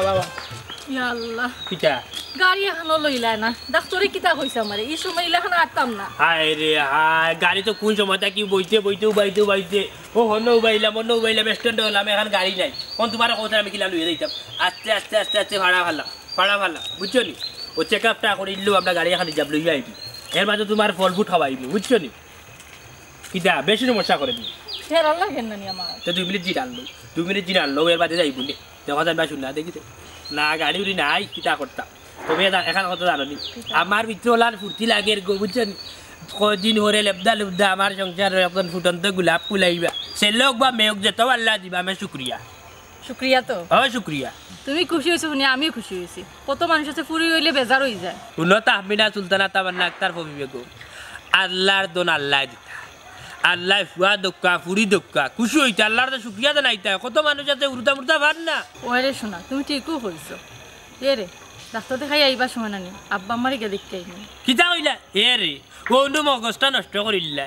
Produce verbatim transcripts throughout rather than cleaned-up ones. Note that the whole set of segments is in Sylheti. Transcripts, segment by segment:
বাবা, ইয়া আল্লাহ। কিতা? গাড়ি এখনো লইলায় না। ডাক্তরে কিতা কইছে আমারে? ই সময় ইলাখান আটতাম না। হায় রে হায়, গাড়ি তো কোন সময় থাকি বইতে, বইতে, উবাইতে, উবাইতে। ও হনো উবাইলাম, হনো উবাইলাম, স্ট্যান্ডে হলাম, এখন গাড়ি নাই। কোন তোমার কথা আমি কিলা লইয়া যাইতাম? আস্তে, আস্তে, আস্তে, আস্তে ভাড়া ফালা, ভাড়া ফালা, বুঝছো নি? ও চেক আপটা করিলেও আমরা গাড়ি এখন রিজার্ভ লইয়া আইবি। এর মাঝে তোমার ফল ফুট খাওয়াইবি, বুঝছো নি? কিতা, বেশি সমস্যা করে দিবি। ফেরার লাগে না নি আমার। তো দুই মিনিট জিরান লো, দুই মিনিট জিরান লো, এর বাদে যাইবো নে। দেখো যান ভাই, শুননা, দেখি তো। না, গাড়ি উড়ি নাই, কিতা করতাম? তবে এটা, এখান কথা জানো নি? আমার ভিতরে ওলার ফুর্তি লাগে গো, বুঝছো নি? কদিন হরে লেবদা লেবদা আমার সংসার একজন ফুটন্ত গোলাপ ফুলাইবা। ছেলে হোক বা মেয়ে হোক, যেত আল্লাহ দিবা, আমি শুক্রিয়া। শুক্রিয়া তো। ও শুক্রিয়া। তুমি খুশি হইছো শুনে আমিও খুশি হইছি। কত মানুষ আছে ফুরি হইলে বেজার হই যায়। হুনো তাহমিনা সুলতানা তামান্না আক্তার ফবি বেগম। আল্লাহর দন আল্লাহ দিতা। আল্লাহ ফুয়া দক্কা, ফুরি দক্কা। খুশি হইতে আল্লাহর তো শুক্রিয়া জানাইতা। কত মানুষ আছে উর্দা মুর্দা ভার না। ওরে শোনা, তুমি ঠিকও কইছো। এ রে, ডাক্তার দেখাই আইবার সময় নানি, আব্বা আমারে গিয়া দেখতে আইনি। কিতা কইলা? এ রে, কোন মগজটা নষ্ট করিল্লা।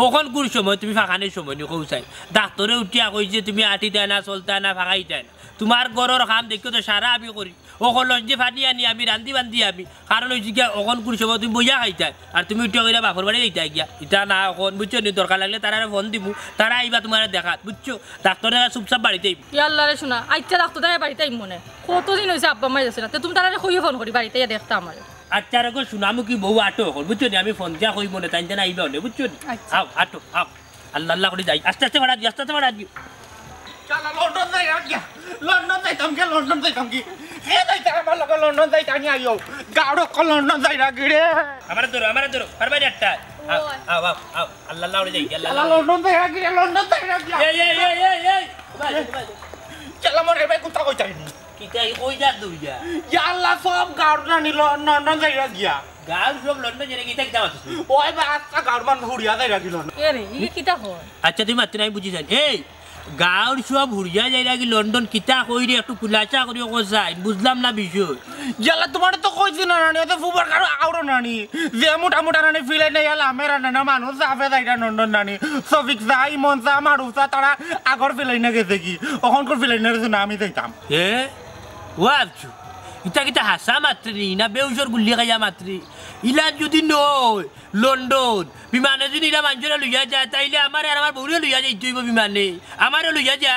অখন কোন সময় তুমি ফাঁকানির সময় নি কও চাই? ডাক্তারে উঠিয়া কইছে তুমি আটিতায় না, চলতায় না, ফাঁকাইতায় না। তোমার ঘরর কাম দেখিও তো সারা আমি করি। অখন লঞ্চে পানি আনি আমি, রান্ধি বান্ধি আমি। কারণ হইছে গিয়া অখন কোন সময় তুমি বইয়া খাইতায়, আর তুমি উঠিয়া কইলা বাপর বাড়ি যাইতায় গিয়া। ইটা না অখন, বুঝছো নি? দরকার লাগলে তারারে ফোন দিমু, তারা আইবা তোমারে দেখাত, বুঝছো? ডাক্তার দেখা চুপচাপ বাড়িতে আইবো। ইয়াল্লা রে শোনা, আচ্ছা ডাক্তার দেখা বাড়িতে আইমু মনে। কতদিন হইছে আব্বা মাই যাচ্ছে না, তো তুমি তারারে কইও ফোন করি বাড়িতে আইয়া দেখতা আমারে। আচ্ছা রে গো, শোনা মুখী বউ আটো অখন, বুঝছো নি? আমি ফোন দিয়া কইমু নে, তাইন যেন আইবা অনে, বুঝছো নি? আচ্ছা। আও, আটো, আও। আল্লাহ আল্লাহ করি যাই, আস্তে আস্তে বাড়া দিও, আস্তে আস্তে বাড়া দিও। শালা লন্ডন যাইরা গিয়া, লন্ডন যাইতাম গিয়া, লন্ডন যাইতাম কি? এ যাইতা আমার লগে লন্ডন যাইতা নি আইও। গাড়ো কো লন্ডন যাইরা গি রে। আমারে ধরো, আমারে ধরো, পারবায় নি একটা? আও, ওই। আও, আও, আও। আল্লাহ আল্লাহ করি যাই, আল্লাহ শালা আল্লাহ। লন্ডন যাইরা গি রে, লন্ডন যাইরা গিয়া। এই, এই, এই, এই, এই। ভাই, ভাই। শালা মরে ভাই কুত্তা কই যাইনি? কিতা ই কই যার দৌড়িয়া? ইয়া আল্লাহ, সব গাউর নানি ল-, লন্ডন যাইরা গিয়া। গাউর সব লন্ডন যাইরা গিয়া, ইতা কিতা মাতছ তুই? ওই বা আস্তা গাউর মান হুড়িয়া যাইরা গি লন্ডন। এ রে, ই কিতা কয়? আচ্ছা, তুই মাততে নাই বুঝি যাই। এই, গাউর সব হুড়িয়া যাইরা গি লন্ডন, কিতা কই রে, একটু খুলাসা করিও কও চাই, বুঝলাম না বিষয়। ইয়াল্লা, তোমারে তো কইছি না নানি, অত ফুবার কারো আউরো নানি। যে মোটা মোটা নানি ফিলাই নাই, ইয়াল্লা, আমেরা নানা মানুষ, সাফে যাইরা লন্ডন নানি। সফিক চা, ইমন চা, মারুফ চা, তারা আগর ফিলাই না গেছে গি। অখনকর ফিলাই না গেছে না, আমি যাইতাম। এ? ও আচ্ছা, ইতা কিতা হাছা মাতরে নি, না বেউসর গুল্লি খাইয়া মাতরে? ইলা যদি নয়, লন্ডন, বিমানে যদি ইলা মানষরে লইয়া যায়, তাইলে আমারে আর আমার বউরে লইয়া যাইতে অইবো বিমানে। আমারে লইয়া যা।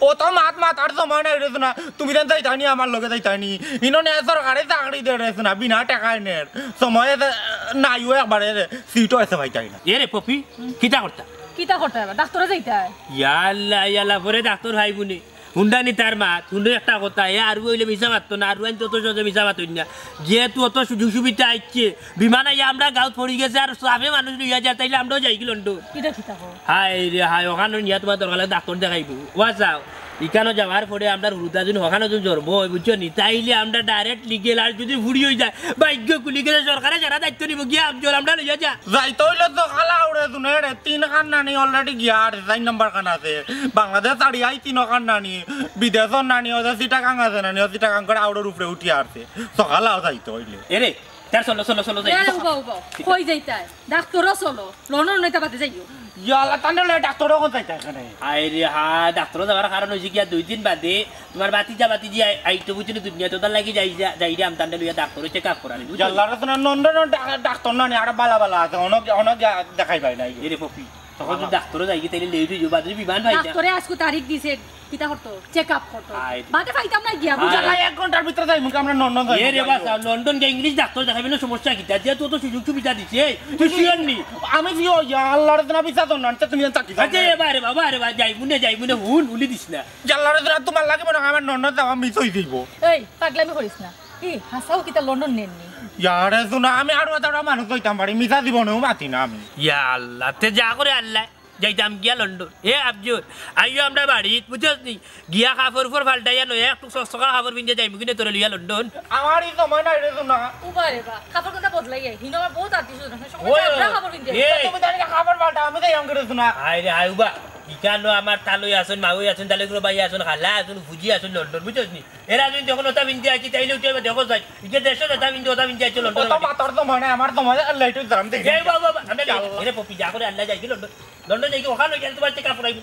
অত মাত মাতার সময় নাই রে সোনা, তুমি যেন যাইতায় নি, আমার লগে যাইতায় নি। ইনো নে সরকারে চাকরি দে রে সোনা, বিনা টেকায় নের। সময় এ-, নাই ও একবারে রে, সিটও আছে পাইতায় না। এ রে পপি, কিতা করতা? কিতা করতা এবার? ডাক্তারে যাইতায়? ইয়াল্লা, ইয়াল্লা, পরে ডাক্তার ভাই বুনি। হুন্ডা নি তার মাত, হুন্ডা একটা কথা, এ আর অইলে মিছা মাততো না, আর আইন তত সহজে মিছা মাতইন না। যেহেতু অত সুযোগ সুবিধা আইছে, বিমান আইয়া আমরা গাউত পড়ি গেছে, আর সাফে মানুষ লইয়া যায়, তাইলে আমরাও যাই কি লন্ডন? ইটা কিতা কও? হায় রে হায়, অখানো নিয়া তোমার দরকার লাগে ডাক্তার দেখাইবো। ওয়া যাও, ইখানো যাওয়ার পরে আমরা হুরুতা যদি অখানো যদি জরব অয়, বুঝছো নি? তাইলে আমরা direct legal, আর যদি ফুড়ি অই যায়, ভাগ্য খুলি গেলে সরকারে সারা দায়িত্ব নিবো। গিয়া আফজল, আমরা লইয়া যা। যাইতে অইলে তো খালা উড়ে দুনে রে, তিন খান নানি already গিয়া আর চাইর নাম্বার খান আছে। বাংলাদেশ ছাড়িয়াই তিন খান নানি, বিদেশর নানি, ওদের চিটাগাং আছে নানি, ও চিটাগাং করে আউড়র উপরে উঠি আরছে। সকালাও যাইতে অইলে। এরে, তার চলো, চলো, চলো, যাই। এ, উবাও, উবাও। কই যাইতায়? ডাক্তারও চলো। লন্ডন নইতা বাদে যাইও। ইয়াল্লা, তান্ডে লয় ডাক্তার অখন যাইতা এখানে। আয় রে হা, ডাক্তারও যাওয়ার কারণ হইছে কি, আর দুই দিন বাদে তোমার বাতিজা, বাতিজি আই-, আইতো বুঝছো নি দুনিয়াত, ওটার লাগি যাই, যা-, যাই রে আমতান্ডে লইয়া ডাক্তারও check up করানি, বুঝছো নি? ইয়াল্লা রে, তোমার লন্ডন ডা-, ডাক্তার নানি, আর বালা বালা আছে, অনেক, অনেক দেখাই পাই নাই। এরে পপি, তখন যদি ডাক্তারও যাই কি, তাইলে late হইব, বাদে বিমান পাই না। ডাক্তারে আজকে তারিখ দিছে, কিতা করতো? Check up করতো। আয়। বাদে পাইতাম না গিয়া, আয়। বুঝা যায়। এক ঘন্টার ভিতরে যাই, মুখে আমরা লন্ডন যাই। এ রে বাস, লন্ডন গিয়া English ডাক্তার দেখাবি না, সমস্যা কিতা? দিয়া তো অত সুযোগ সুবিধা দিছে, এই, তুই sure নি? আমি sure, ইয়া আল্লাহ রে, না বিচার তো না, তুমি জান চাকরি এ যে, এ বারে বাবা, আরে বা, যাই মুনে, যাই মুনে, হুন, উলি দিস না। আল্লাহ রে, তোমার লাগে মনে হয় আমার লন্ডন যাওয়া miss হয়ে যাইব। এই, পাগলামি করিস না। ই, হাছাউ কিতা লন্ডন নেননি? ইয়ারে শুনা, আমি আরো তারা মানুষ হইতাম পারি, মিছা জীবনেও মাতি না আমি। ইয়া আল্লাহ, তে যা করে আল্লাহ, যাইতাম গিয়া লন্ডন। এ আফজল, আইও আমরা বাড়িত, বুঝছস নি? গিয়া কাপড় উপর পাল্টাইয়া নয়া একটু চকচকা কাপড় পিন্দিয়া যাইমু কিনে তোরে লইয়া লন্ডন। আমার এই সময় নাই রে শুনা। উবা রে বা, কাপড় কোনটা বদলাই আই, হিনো আমার বহুত আত্মীয় স্বজন আছে, সময় ওই, যাবো না কাপড় পিন্দিয়া। এ। তুমি তাহলে কাপড় পাল্টা, আমি যাই আমাকে রে শুনা। আয় রে আয় উবা, ইকানো আমার তালই আছইন, মাউই আছইন, তালই গুলো ভাই আছইন, খালা আছইন, ফুজি আছইন লন্ডন, বুঝছস নি? এরা যদি দেখো ওটা পিন্দি আছি, তাইলে উঠে দেখো যাই। ইকে দেশো যেটা পিন্দি, ওটা পিন্দি আছি লন্ডন। ওটা মাতার তো মনে, আমার তো মনে, আল্লাহ একটু জান দেখি। এই বাবা, বাবা, আমরা যাই। এরে পপি, যা করে আল্লাহ যাই কি লন্ডন? লন্ডন যাই কি ওখানে গেলে তোমার চেক আপ করাই।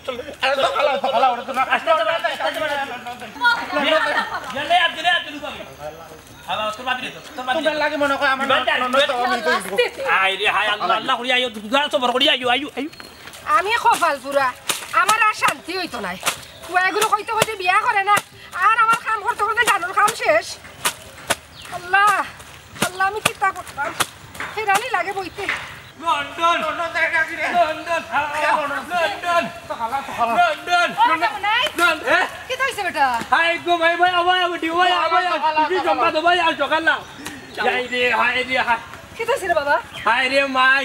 আরে তো ভালো, তো ভালো, ওটা তো না। আস্তে আস্তে বাড়া, আস্তে আস্তে বাড়া। লন্ডন যাই। ইয়াল্লা, ইয়াল্লা। তুমার লাগি মনো কয় আমার বিমান ননদ, ডাক, ননদ বিমান তো আমি তো আস্তে আস্তে। আয় রে হায়, আল্লাহ, আল্লাহ করি আইও, দুঃখ সবর করি আইও, আইও, আইও। আমি কপাল পুরা, আমার আর শান্তি অইতো নায়। পুয়াগুলো কইতে কইতে বিয়া করে না, আর আমার কাম করতে করতে জানোর কাম শেষ। আল্লাহ, আল্লাহ, আমি কিতা করতাম? হেরানি লাগে বইতে। লন্ডন, লন্ডন যাই না কি রে? London, London, London. সকালা, সকালা। লন্ডন। ও, কেমন নাই? লন্ডন, এ? কিতা অইছে বেটা? হায় গো ভাই, ভাই, আবার, আবার, ভাই, আবার, ভাই, ভাই, ভাই, ভাই, ভাই, ভাই, ভাই, আর সকাল না। যাই রে, হায় রে, হায়। কিতা অইছে রে বাবা? হায় রে মাই,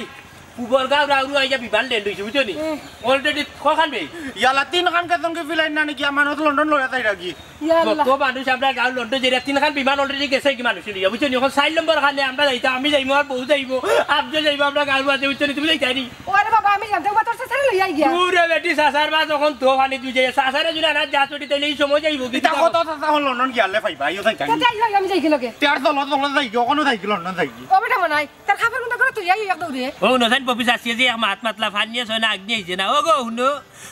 পুবরগাঁও রাউরু আইয়া বিমান ল্যান্ড অইছে, বুঝছো নি? হুম। Already কখান বে? ইয়ালা তিন খান কেতন কি ফিলাইন না নাকি? আমার তো লন্ডন লইয়া তাই রাখি। ইয়া আল্লাহ। যত মানুষ আমরা গাঁও লন্ডন যাইরা তিন খান বিমান already গেছে কি মানুষ লইয়া, বুঝছো নি? এখন চাইর নম্বর খানে আমরা যাইতাম, আমি যাইমু আর বউ যাইবো, আফজল যাইবো, আমরা গাঁওর মাঝে, বুঝছো নি? তুমি যাইতায় নি? ওরে বাবা, আমি জানতে বাবা তোর চাচারে লইয়া গিয়া। দূরে বেটি, চাচার মা যখন তো পানি তুই যাই, চাচারে যদি আনার যা ছুটি তাইলে এই সময় যাইবো কি? ইতা কত চাচা হল লন্ডন গিয়ালে পাইবা, আইও যাইতায় নি? যাই, যাই, আমি যাই কি লগে? তে আর চলো, চলো যাই, ওখানে যাই কি লন্ডন যাই কি? ও বেটা মনাই, তার খাবার মতো করে তুই আই এক দৌড়ে। ও নজান পপি চাচিয়ে যে এক মাত মাতলা, ফানিয়ে ছয় না, আগ্নি আইছে না। ও গো, হুনো,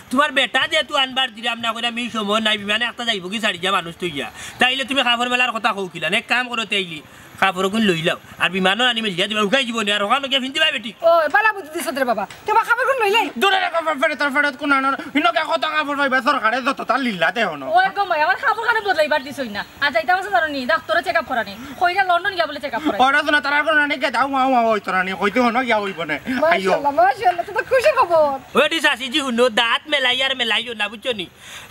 তুমার বেটা যেহেতু আনবার দিরাম না কইরাম, এই সময় নাই, বিমানে একটা যাইবো কি চারিটা মানুষ তুইয়া। তাইলে তুমি কাপড় মেলার কথা কও কিলা? এক কাম করো, তাইলে কাপড় গুন লইলাও, আর বিমানও আনি মেলিয়া দিবা, উকাই জীবনে আর ওখানে গিয়া ফিন্দিবা বেটি। ও, বালা বুদ্ধি দিছত রে বাবা, তোমার কাপড় গুন লইলাই? দূরে রে, কাপড় ফেরত, আর ফেরত কোন আনার? হিনো কে কত কাপড় পাইবা সরকারে, যত তার লিল্লা দে হনো। ও গো মাই, আমার কাপড় খানে বদলাইবার দিছই না। আর যাইতাম আছে জানো নি, ডাক্তরে চেক আপ করানি। কইরা লন্ডন গিয়া বলে চেক আপ করাই। ওরা তো না, তারা কোনো নানি কে দাও, মাও, মাও, হইতো না নি, কইতে হনো গিয়া হইব না। আইও। মাশাআল্লাহ, মাশাআল্লাহ, তো খুশি খবর। ওই দিস আসি জি হুনো, দাঁত মেলাইও আর মেলাইও না, বুঝছো নি?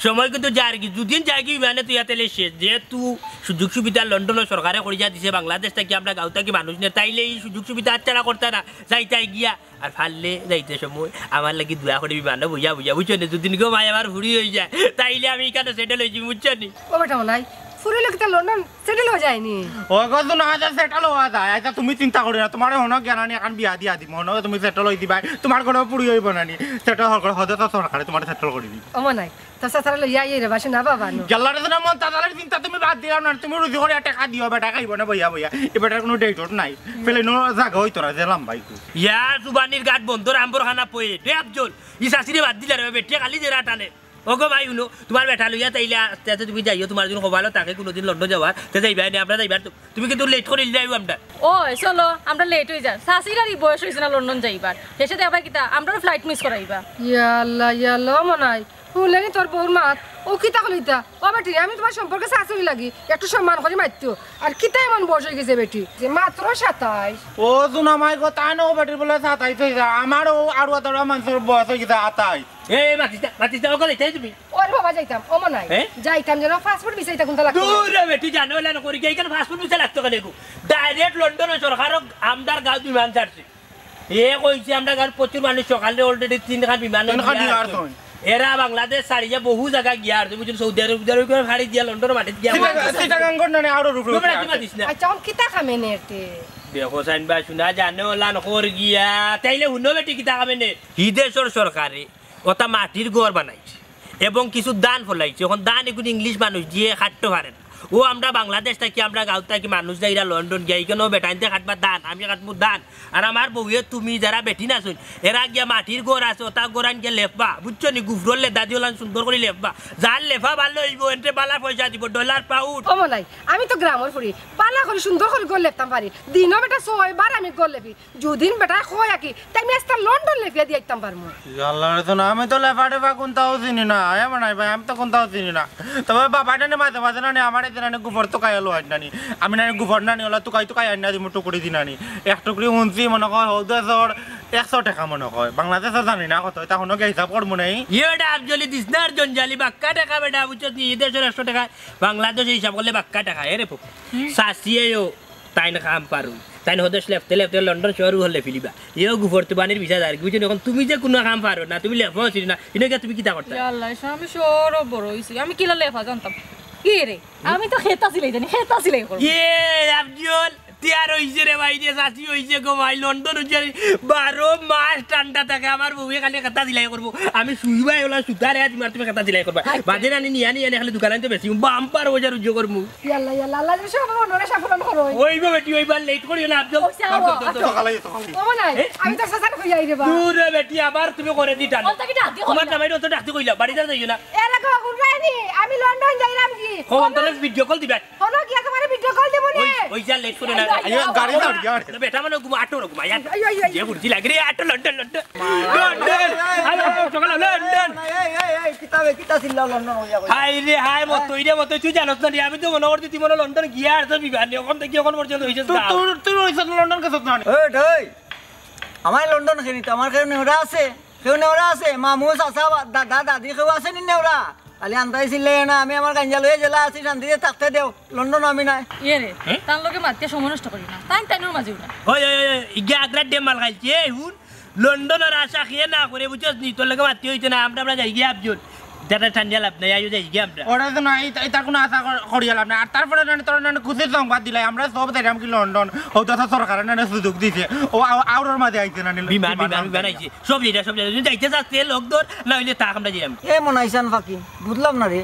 সময় কিন্তু যার কি, দুদিন যার কি বিমানে তুই আতেলে শেষ। যেহেতু সুযোগ সুবিধা লন্ডন সরকারে করিয়া দিছে, বাংলাদেশ থাকি আমরা গাঁও থাকি মানুষ নে, তাইলে এই সুযোগ সুবিধা হাতছাড়া করতা না, যাইতায় গিয়া। আর পারলে যাইতে সময় আমার লাগি দোয়া করি বিমানো বইয়া বইয়া, বুঝছো নি? দুদিন গো মাই আমার ফুরি অই যায়, তাইলে আমি ইখানো সেটেল অইছি, বুঝছো নি? ও বেটা মনাই, ফুরি লোক তো লন্ডন সেটেল অই যায়নি। ও গো, তো না যায় সেটেল অওয়া যায়। আচ্ছা, তুমি চিন্তা করি না, তোমারে হনো গিয়া নানি এখন বিয়া দিয়া দিমু, হনো তুমি সেটেল অই দিবায়, তোমার ঘরে ফুরি অইব নানি, সেটেল হল করে হদে তো সরকারে তোমারে সেটেল করি দিবো। ও মনাই, তো চাচারে লইয়া আইয়ে রে বাসু না বাবা নু। গেল্লারে তো না মন তাজালের চিন্তা তুমি বাদ দিলাও না, তুমি রুজি করিয়া টেকা দিও, বেটা খাইব না বইয়া বইয়া। এ বেটার কোনো ডেট নাই, পেলে নো জাগা অইতো না, যে লাম্বাই কু। ইয়া জুবানির গাট বন্দর আম্বর খানা পয়ে, দে আফজল, ই চাচিরে বাদ দিলা রে, বেটিয়ে খালি জেরা টানে। ও গো ভাই, হুনো, তোমার বেটা লইয়া তাইলে আস্তে আস্তে তুমি যাইও, তোমার যদি কপালো থাকে কোনোদিন লন্ডন যাওয়ার, তে যাইবা এনে, আমরা যাইবার তো, তুমি কিন্তু লেট করি যাইও আমরা। ও, চলো, আমরা লেট অই যার। চাচির আর ই বয়স অইছে না লন্ডন যাইবার। হেষে দেখবা কিতা, আমরারও ফ্লাইট মিস করাইবা। ইয়া আল্লাহ, ইয়া আল্লাহ, ও মনাই, হুনলে নি তোর বউর মাত? ও কিতা কইলো ইতা? ও বেটি, আমি তোমার সম্পর্কে শাশুড়ি লাগি, একটু সম্মান করি মাতিও। আর কিতা এমন বয়স অই গেছে বেটি, যে মাত্র সাতাইশ? ও জুনা মাই গো, তাই না ও বেটির বলে সাতাইশ অই যায়, আমারও আরুয়া দড়া মানষর বয়স অই গেছে আতাইশ। এ, মাতিস না, মাতিস না, ওকে যাইতায় তুমি? ওরে বাবা, যাইতাম, ও মনাই। এ? যাইতাম যেন পাসপোর্ট ভিসা ইতা কুনতা লাগতো? দূর রে বেটি, জানো এলা না করি, এইখানো পাসপোর্ট ভিসা লাগতো কেনে গো? ডাইরেক্ট লন্ডন সরকার আমরার গাঁও বিমান ছাড়ছে। এ কইছে, আমরার গাঁওর প্রচুর মানুষ সকালে already তিনখান বিমান তিনখান গিয়া বিমান আর আছে। এরা বাংলাদেশ ছাড়িয়া বহু জাগা গিয়া আছে, বুঝছো? সৌদি আরব, সৌদি আরব করে ফাড়ি দিয়া লন্ডন মাটিত গিয়া চিটাগাং, চিটাগাং কোন নানি আরো রূপ রূপ বেটা, আছে। তুমি মাতিস না। আচ্ছা, অখন কিতা কামে নে এতে? দেখো সাইন বা শুনা জানো ওলান কর গিয়া, তাইলে হুনো বেটি কিতা কামে নে। হি দেশর সরকারে ওটা মাটির ঘর বানাইছে এবং কিছু ধান ফলাইছে। অখন ধান এগুন ইংলিশ মানুষ দিয়ে কাটতে পারে না। ও আমরা বাংলাদেশ থাকি, আমরা গাঁও থাকি মানুষ যাইরা লন্ডন গিয়া, ইখানো বেটাইন্তে কাটবা ধান, আমি কাটমু ধান। আর আমার বউয়ে তুমি যারা বেটিন আছইন, এরা গিয়া মাটির ঘর আছে, ওটা ঘরান গিয়া লেপবা, বুঝছো নি? গুফরর লেদা দিওলান সুন্দর করি লেপবা। যার লেফা ভালো অইবো, এনতে বালা পয়সা দিবো, ডলার, পাউন্ড। ও মনাই, আমি তো গ্রামর ফুরি, বালা করি সুন্দর করি ঘর লেপতাম পারি। দিনো বেটা ছয়বার আমি ঘর লেপি। যুদিন বেটায় কয় আর কি, তাই আমি আস্তা লন্ডন লেপিয়া দিয়া আইতাম পারমু। ইয়াল্লা রে, তো না, আমি তো লেফা টেফা কুনতাও চিনি না। এ মনাই ভাই, আমি তো কুনতাও চিনি না। তবে বাবা নানি মাঝে মাঝে নানি আমারে যে নানি গুফর তুকাইয়া লওয়াইন নানি। আমি নানি গুফর নানি ওলা তুকাই তুকাই আইনা দিমু টুকরি দি নানি। এক টুকরি হুনছি মনো কয় হউ দেশর একশো টেকা মনো কয়। বাংলাদেশর জানি না কত, ইতা হুনো গিয়া হিসাব করমু নি। ইয়ে বেটা আফজলি দিস না আর জঞ্জালি বাক্কা টেকা বেটা, বুঝছস নি? ই দেশর একশো টেকা, বাংলাদেশে হিসাব করলে বাক্কা টেকা। এ রে ফুক, চাচিয়েও তাইন কাম পারুন। তাইন হদেশ লেফতে লেফতে লন্ডন শহর হলে ফিলিবা। এও গুফর তুবানির ভিসা যার কি, বুঝছো নি? অখন তুমি যে কুনু কাম পারো না, তুমি লেফাও চিনি না, ইনো গিয়া তুমি কিতা করতা? ইয়া আল্লাহ, আমি শহরও বড় অইছি, আমি কিলা লেফা জানতাম? কি রে, আমি তো খেতা সিলাই জানি, খেতা সিলাই করমু। ইয়ে, আফজল, তিয়ার অইছে রে ভাই রে, চাচি অইছে গো ভাই, লন্ডন অইছে রে, বারো মাস ঠান্ডা থাকে, আমার বউয়ে খালি খেতা সিলাই করবো। আমি শুইবায় ওলা সুতারে, আজ মার তুমি খেতা সিলাই করবা। আচ্ছা। বাদে নানি নিয়া নিয়া খালি দোকানে তো বেশি, বাম্পার ওজা রুজু করমু। ইয়াল্লা, ইয়াল্লা, আল্লাহ যেন সব মনরে সাফল্য করো। ওই গো বেটি, ওইবার লেট করিও না, আফজল। ওই যাও, চল, চল, চল, আফজল। চল। খালাই তো, খালাই। ও মনাই, এই? আমি তোর চাচারে কইয়া আইরে বা। দূর রে বেটি, আবার তুমি করে দি টানো। ওটা কি ডাক দি তোমার কইলা? জামাইরে অত ডাকতে কইলা, বাড়িত যাইও না। এরে গো, হুনরায়নি, আমি লন্ডন যাইরাম কি? ও, অন্তরে ভিডিও কল দিবা। হলো গিয়া তোমারে সকাল দেবো নে। ওই, ওই যা লেট করে না। আইও, আইও, গাড়ি যাও, গাড়ি। না, বেটা মানে ঘুমা, আটো ঘুমা, যা। আইও, আইও, আইও। যে বুঝি লাগে রে, আটো লন্ডন, লন্ডন। লন্ডন। আইও, সকাল হলো, লন্ডন। এই, এই, এই, এই, কিতা বে, কিতা চিল্লাও লন্ডন হইয়া কই? হায় রে, হায়, মতই রে, মতই, তুই জানোস না রে, আমি তো মনে করছি তুই মনে হয় লন্ডন গিয়া আর তোর বিবাহ নিয়ে, ওখান থেকে ওখান পর্যন্ত হইছিস তুই, না। তুই, তুই ওই সাথে লন্ডন গেছত না নি? এই, এই, আমার লন্ডন খেয়ে নিতে, আমার কেউ নেওরা আছে, কেউ নেওরা আছে, মামু, চাচা, বা-, দাদা, দাদি, কেউ আছে নি নেওরা? খালি আন্তাই চিল্লাই না, আমি আমার গাঞ্জা লইয়া জেলা আছি, শান্তিতে থাকতে দেও, লন্ডন আমি নাই। ইয়ে রে, হ্যাঁ? তার লগে মাতিয়া সময় নষ্ট করি না, তাই তাইনোর মাঝে উঠা। ওই, ওই, ওই, ওই, ইগে আগ্রার ডেম মাল খাইছে, এই হুন, লন্ডনর আশা খেয়ে না করে, বুঝছস নি? তোর লগে মাতি হইতো না, আমরা, আমরা যাই গিয়া আফজল। যারা টানিয়া লাভ নাই, আইও যাই গিয়া আমরা। ওরা তো না, এই, এই তার কোনো আশা কর-, করিয়া লাভ নাই। আর তারপরে না, তোরা না, খুশির সংবাদ দিলাই, আমরা সব যাইরাম কি লন্ডন, ও তো সরকারে না, সুযোগ দিছে, ও আউ-, আউরর মাঝে আইছে না, বিমান, বিমান, বিমান আইছে। সব যাইরা, সব যাইরা। তুই যাইতে চাস, তে লোক ধর, না হইলে থাক, আমরা যাইরাম। এ মনাইছান ফাকিং, বুঝলাম না রে।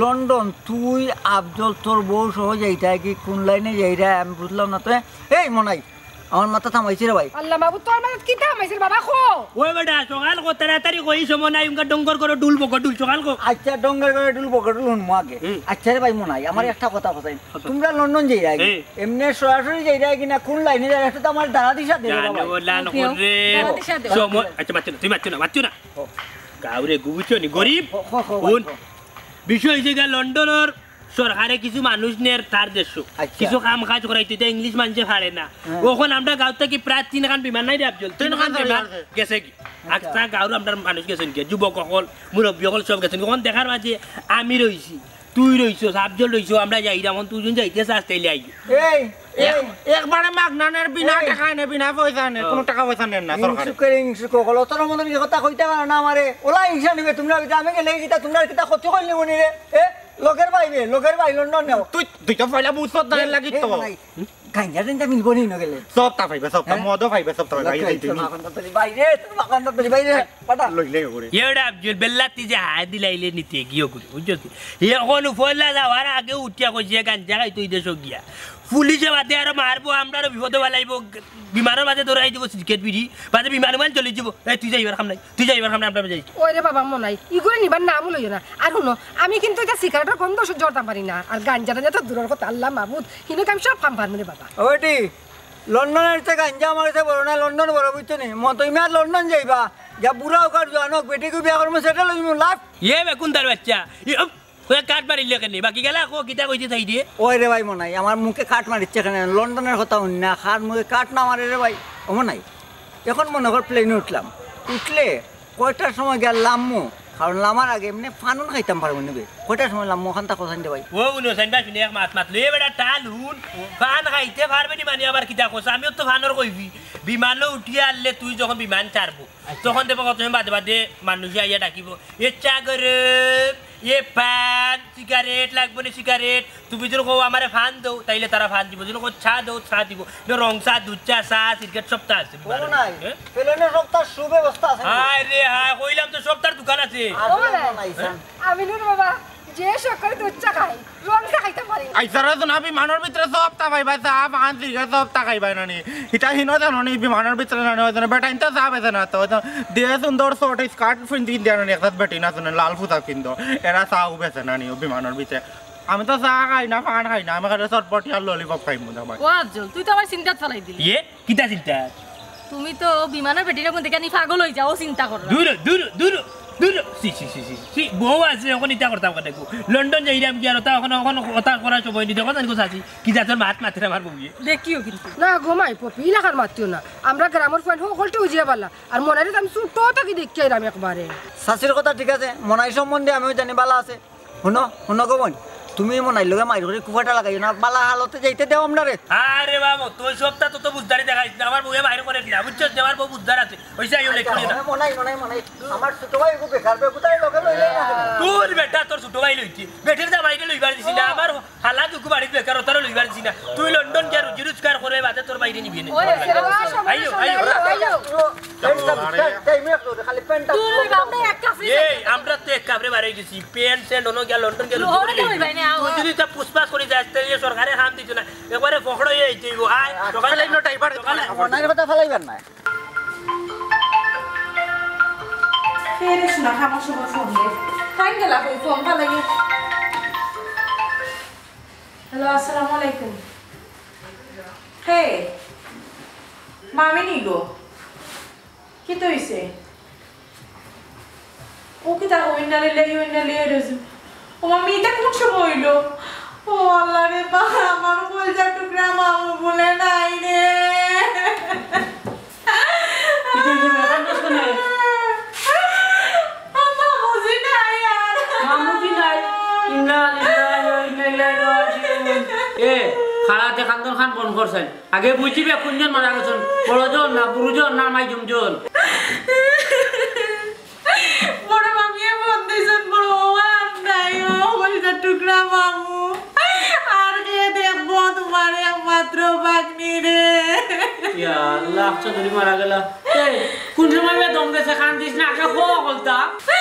লন্ডন, তুই, আফজল, তোর বউ সহ যাইতা কি কোন লাইনে যাইরা, আমি বুঝলাম না তো। এই মনাই, আমার মাথা থামাইছে রে ভাই। আল্লাহ মাবুদ, তোর মাথাত কিতা থামাইছে রে বাবা, কো? ওই বেটা, সকাল কো, তাড়াতাড়ি কই, সময় নাই, উনকা ডঙ্গর করো, ডুল বকর ডুল, সকাল কো। আচ্ছা, ডঙ্গর করো, ডুল বকর ডুল হুনমু আগে। হুম। আচ্ছা রে ভাই মনাই, আমার হুম। একটা কথা কথা। কথা। তোমরা লন্ডন যাইরা কি? হুম। এমনে সরাসরি যাইরা কি না কোন লাইনে যাইরা, একটু তো আমার ধারা দিশা দে রে জানো বাবা। ওলা না ওকে, করে। ওকে। ধারা দিশা দে। সময়, আচ্ছা, মাতছো না, তুই মাতছো না, মাতছো না। ও। গাউরে গুবুচো নি, গরিব। ও, ও, ও, ও, হুন। ও। বিষয় হইছে গিয়া লন্ডনর সরকারে কিছু মানুষ নের তার দেশো। আচ্ছা। কিছু কাম কাজ করাইতে, ইতা ইংলিশ মানষে পারে না। হ্যাঁ। অখন আমরা গাঁও থাকি প্রায় তিনখান বিমান নাই রে আফজল? তিনখান তিনখান বিমান আছে। গেছে কি? আচ্ছা। আস্তা গাঁওর আমরার মানুষ গেছইন গিয়া, যুবক অকল, মুরব্বী অকল সব গেছইন। অখন দেখার মাঝে আমি রইছি, তুই রইছস, আফজল রইছো, আমরা যাইরাম, অখন তুই যখন যাইতে চাস তাইলে আই। এই, এই, এক-, একবারে মাগনা নের, বিনা এই। টাকা নে, বিনা পয়সা নে, ও। কোনো টাকা পয়সা নের না সরকারে। হিংসুকের হিংসুক অকল, অতর মতন কি কথা কইতে পারো না আমারে? ওলা হিংসা নিবে তোমরা, আমি গেলে কিতা তোমরা কিতা ক্ষতি করলি মনে রে? এ? লোকের ভাই বে, লোকের ভাই লন্ডন নেও। তুই, তুই তো পয়লা বুঝছত না, এ, এর লাগি এ, তো। ভাই, গাঞ্জা টাঞ্জা মিলবো নি না গেলে? সবতা পাইবে, সবতা, হ্যাঁ? মদও পাইবে, সবতা পাইবে, এই লোকের দুই দিন। মাখন তো তোর ভাই রে, তোর মাখন তো তোর ভাই রে, পাঠা। লইলে ওরে। এ ওটা আফজল, বেল্লাতি যে হায় দিলাইলে নিতে গিয়ে ঘুরে, বুঝছস তুই? এ অখন পয়লা যাওয়ার আগে উঠিয়া কইছে, "গাঞ্জা খাইতো এই দেশো গিয়া। পুলিশে বাদে আরো মারবো, আমরা আরো বিপদে বালাইবো।" বিমানর মাঝে ধরাই দিব সিগারেট বিড়ি, বাদে বিমান উমান চলে যাব। এই, তুই যাইবার কাম নাই, তুই যাইবার কাম নাই, আমরা যাই। ওই রে বাবা, মনাই, ইগুরে নিবার নামও লইও না। আর হুনো, আমি কিন্তু ইতা সিগারেটর গন্ধ সহ্য করতাম পারি না। আর গাঞ্জা টাঞ্জা তো দূরর কথা, আল্লাহ মাবুদ, হিনো তো আমি সব কাম পারমু রে বাবা। ওইটি, লন্ডনের ইতা গাঞ্জা আমার ইতা বড় না, লন্ডন বড়, বুঝছো নি? মতই মিয়া লন্ডন যাইবা, যা বুড়া হোক আর জোয়ান হোক, বেটিকে বিয়া করমু, সেটেল অইমু, লাভ। এ বেকুন্দার বাচ্চা, এ, উফ, ওই কাট মারিলে কেনে? বাকি গেলা কো, কিতা কইতে চাই রে? ওই রে ভাই মনাই, আমার মুখে কাট মারিচ্ছে কেনে? লন্ডনের কথা হুন না, কার মুখে কাট না মারে রে ভাই। ও মনাই, এখন মনে কর প্লেনে উঠলাম, উঠলে কয়টার সময় গিয়া লামমু? কারণ লামার আগে এমনে ফানুন খাইতাম পারবো না বে। কয়টার সময় লামমু ওখান তা কোথায় রে ভাই? ও উনো সাইন ভাই, শুনে এক মাত মাত লইয়ে বেটা টাল হুন, ফান খাইতে পারবে নি মানে আবার কিতা কস? আমিও তো ফানর কইবি, বিমানও উঠিয়া আনলে তুই যখন বিমান ছাড়বো, আচ্ছা। তখন দেখবো কত সময় বাদে বাদে মানুষে আইয়া ডাকিবো, "এ চা গরম, এ পান, সিগারেট লাগবো না সিগারেট, তুমি যদি কও আমারে ফান দেও, তাইলে তারা ফান দিব, যদি কও চা দেও, চা দিব, না রং চা, দুধ চা, চা, সিগারেট সবতা আছে।" ও নাই, হ্যাঁ? প্লেনে সবতার সুব্যবস্থা আছে। হায় রে হায়, কইলাম তো সবতার দোকান আছে। আসলে ও নাই। মনাই, হ্যাঁ? আমি নূর বাবা, যে সকলে দুধ চা খাই, রং চা খাইতাম পারি না। আইসারা তো না বিমানর ভিতরে সবতা পাইবা, চা, পান, সিগারেট সবতা খাইবা না নি। ইটা হিনো জানো নি, বিমানর ভিতরে না নি, ওই জন্য বেটা ইনতা চা বেছে না তো, ওই জন্য দিয়ে সুন্দর short skirt পিন্দি দিয়া না নি, একটা বেটি না শুনে, লাল পোশাক পিন্দো, এরা চাও বেছে না নি, ও বিমানর ভিতরে। আমি তো চা খাই না, পান খাই না, আমি খালি চটপটি আর ললিপপ খাই মনে হয়। ও আফজল, তুই তো আমার চিন্তাত ফালাই দিলি। ইয়ে? কিতা চিন্তা? তুমি তো বিমানর বেটিরে মধ্যে কেন পাগল হয়ে যাও, চিন্তা করো। দূর, দূর, দূর, দূর। সি, সি, সি, সি, সি। বউ আছে, এখন ইতা করতাম কথা কো। লন্ডন যাইরাম কি আর ওটা এখন, এখন ওটা করার সময় নি, দেখো জানি কোথায় আছি। কি জাতর মাত মাতের আমার বউয়ে। দেখিও কিন্তু। না গো মাই, পপি, ইলাকার মাতিও না। আমরা গ্রামর ফুয়াইন হকলটে উজিয়া বালা। আর মনাইরে তো আমি ছোট থাকি দেখি আইরাম একবারে। চাচির কথা ঠিক আছে, মনাই সম্বন্ধে আমিও জানি বালা আছে। হুনো, হুনো গো বইন, তুমি মনাইর লগে মাইর করি কুফাটা লাগাইও না, বালা হালতে যাইতে দেও আমরারে। আরে বাবু, তুই সবতা তো, তো বুঝদারি দেখাইস না, আমার বউয়ে মাইর করে না, বুঝছস নি? আমার বউ বুঝদার আছে, ওই যে আইও লেট করিও না। আচ্ছা, মনাই, মনাই, মনাই, আমার ছোট ভাই ওকে বেকার বে, কোথায় লগে লইলে না কেন? তোর বেটা, তোর ছোট ভাই লইছি, বেটির জামাইরে লইবার দিছি না, ও। আমার হালা দুগু বাড়িত বেকার, ওটারও লইবার দিছি না। তুই লন্ডন গিয়া রুজি রোজগার করে বাদে তোর বাইরে নিবি নে। ওই, আইও, আইও। আইও। প্যান্টটা, প্যান্ট, এই মেয়ে তো খালি প্যান্টটা দূর হইবা, আমরা এক কাপড়ে এই, যাই। আমরা তো এক কাপড়ে বার হয়ে গেছি। প্যান্ট, স্যান্ট, অন্য গিয়া লন্ডন গিয়া রুজি লোহরে করে তো হইবাই না, নিবি। তুই আও। যদি তা পুষ্পাস করে যাস, তাহলে সরকারে কাম দিত না। একবারে ফকড় হয়ে যাইতে হইব। আয়, আচ্ছা, সকালে ফেলাই না, টাইপার সকালে। মনাইর কথা ফেলাইবেন না। ফেরিস না, খামোশ বসে ফোন দে। টাইম গেলা কই, ফোন ফালাই। হ্যালো, আসসালামু আলাইকুম। হে, মামি নি গো? কিতা অইছে? ও কিতা কও, ইন্না লিল্লাহি ওয়া ইন্না ইলাইহি রাজিউন। ও মামি, ইটা কোন সময় অইলো? ও আল্লাহ রে বা, আমার কলিজার টুকরা মামু বলে নাই রে। কিতা অইছে রে? কান্দস কেনে? আম্মা বুঝি নাই আর। মামু কি নাই? ইন্না লিল্লাহি ওয়া ইন্না ইলাইহি রাজিউন। এ, খাড়াতে কান্দন খান বন্ধ করছইন। আগে বুঝিবে কুনজন মারা গেছইন, বড়জন না, বুরুজন না, মাইজুমজন। বড় মামিয়ে ফোন দিছইন, বড় ও আর নাই, ও কলিজার টুকরা মামু। আর কে দেখবো তুমার একমাত্র ভাগ্নি রে? ইয়া আল্লাহ, চৌধুরী মারা গেলা। এই, কুন সময় বে দম গেছে, কান্দিস না, আগে ক অকলতা।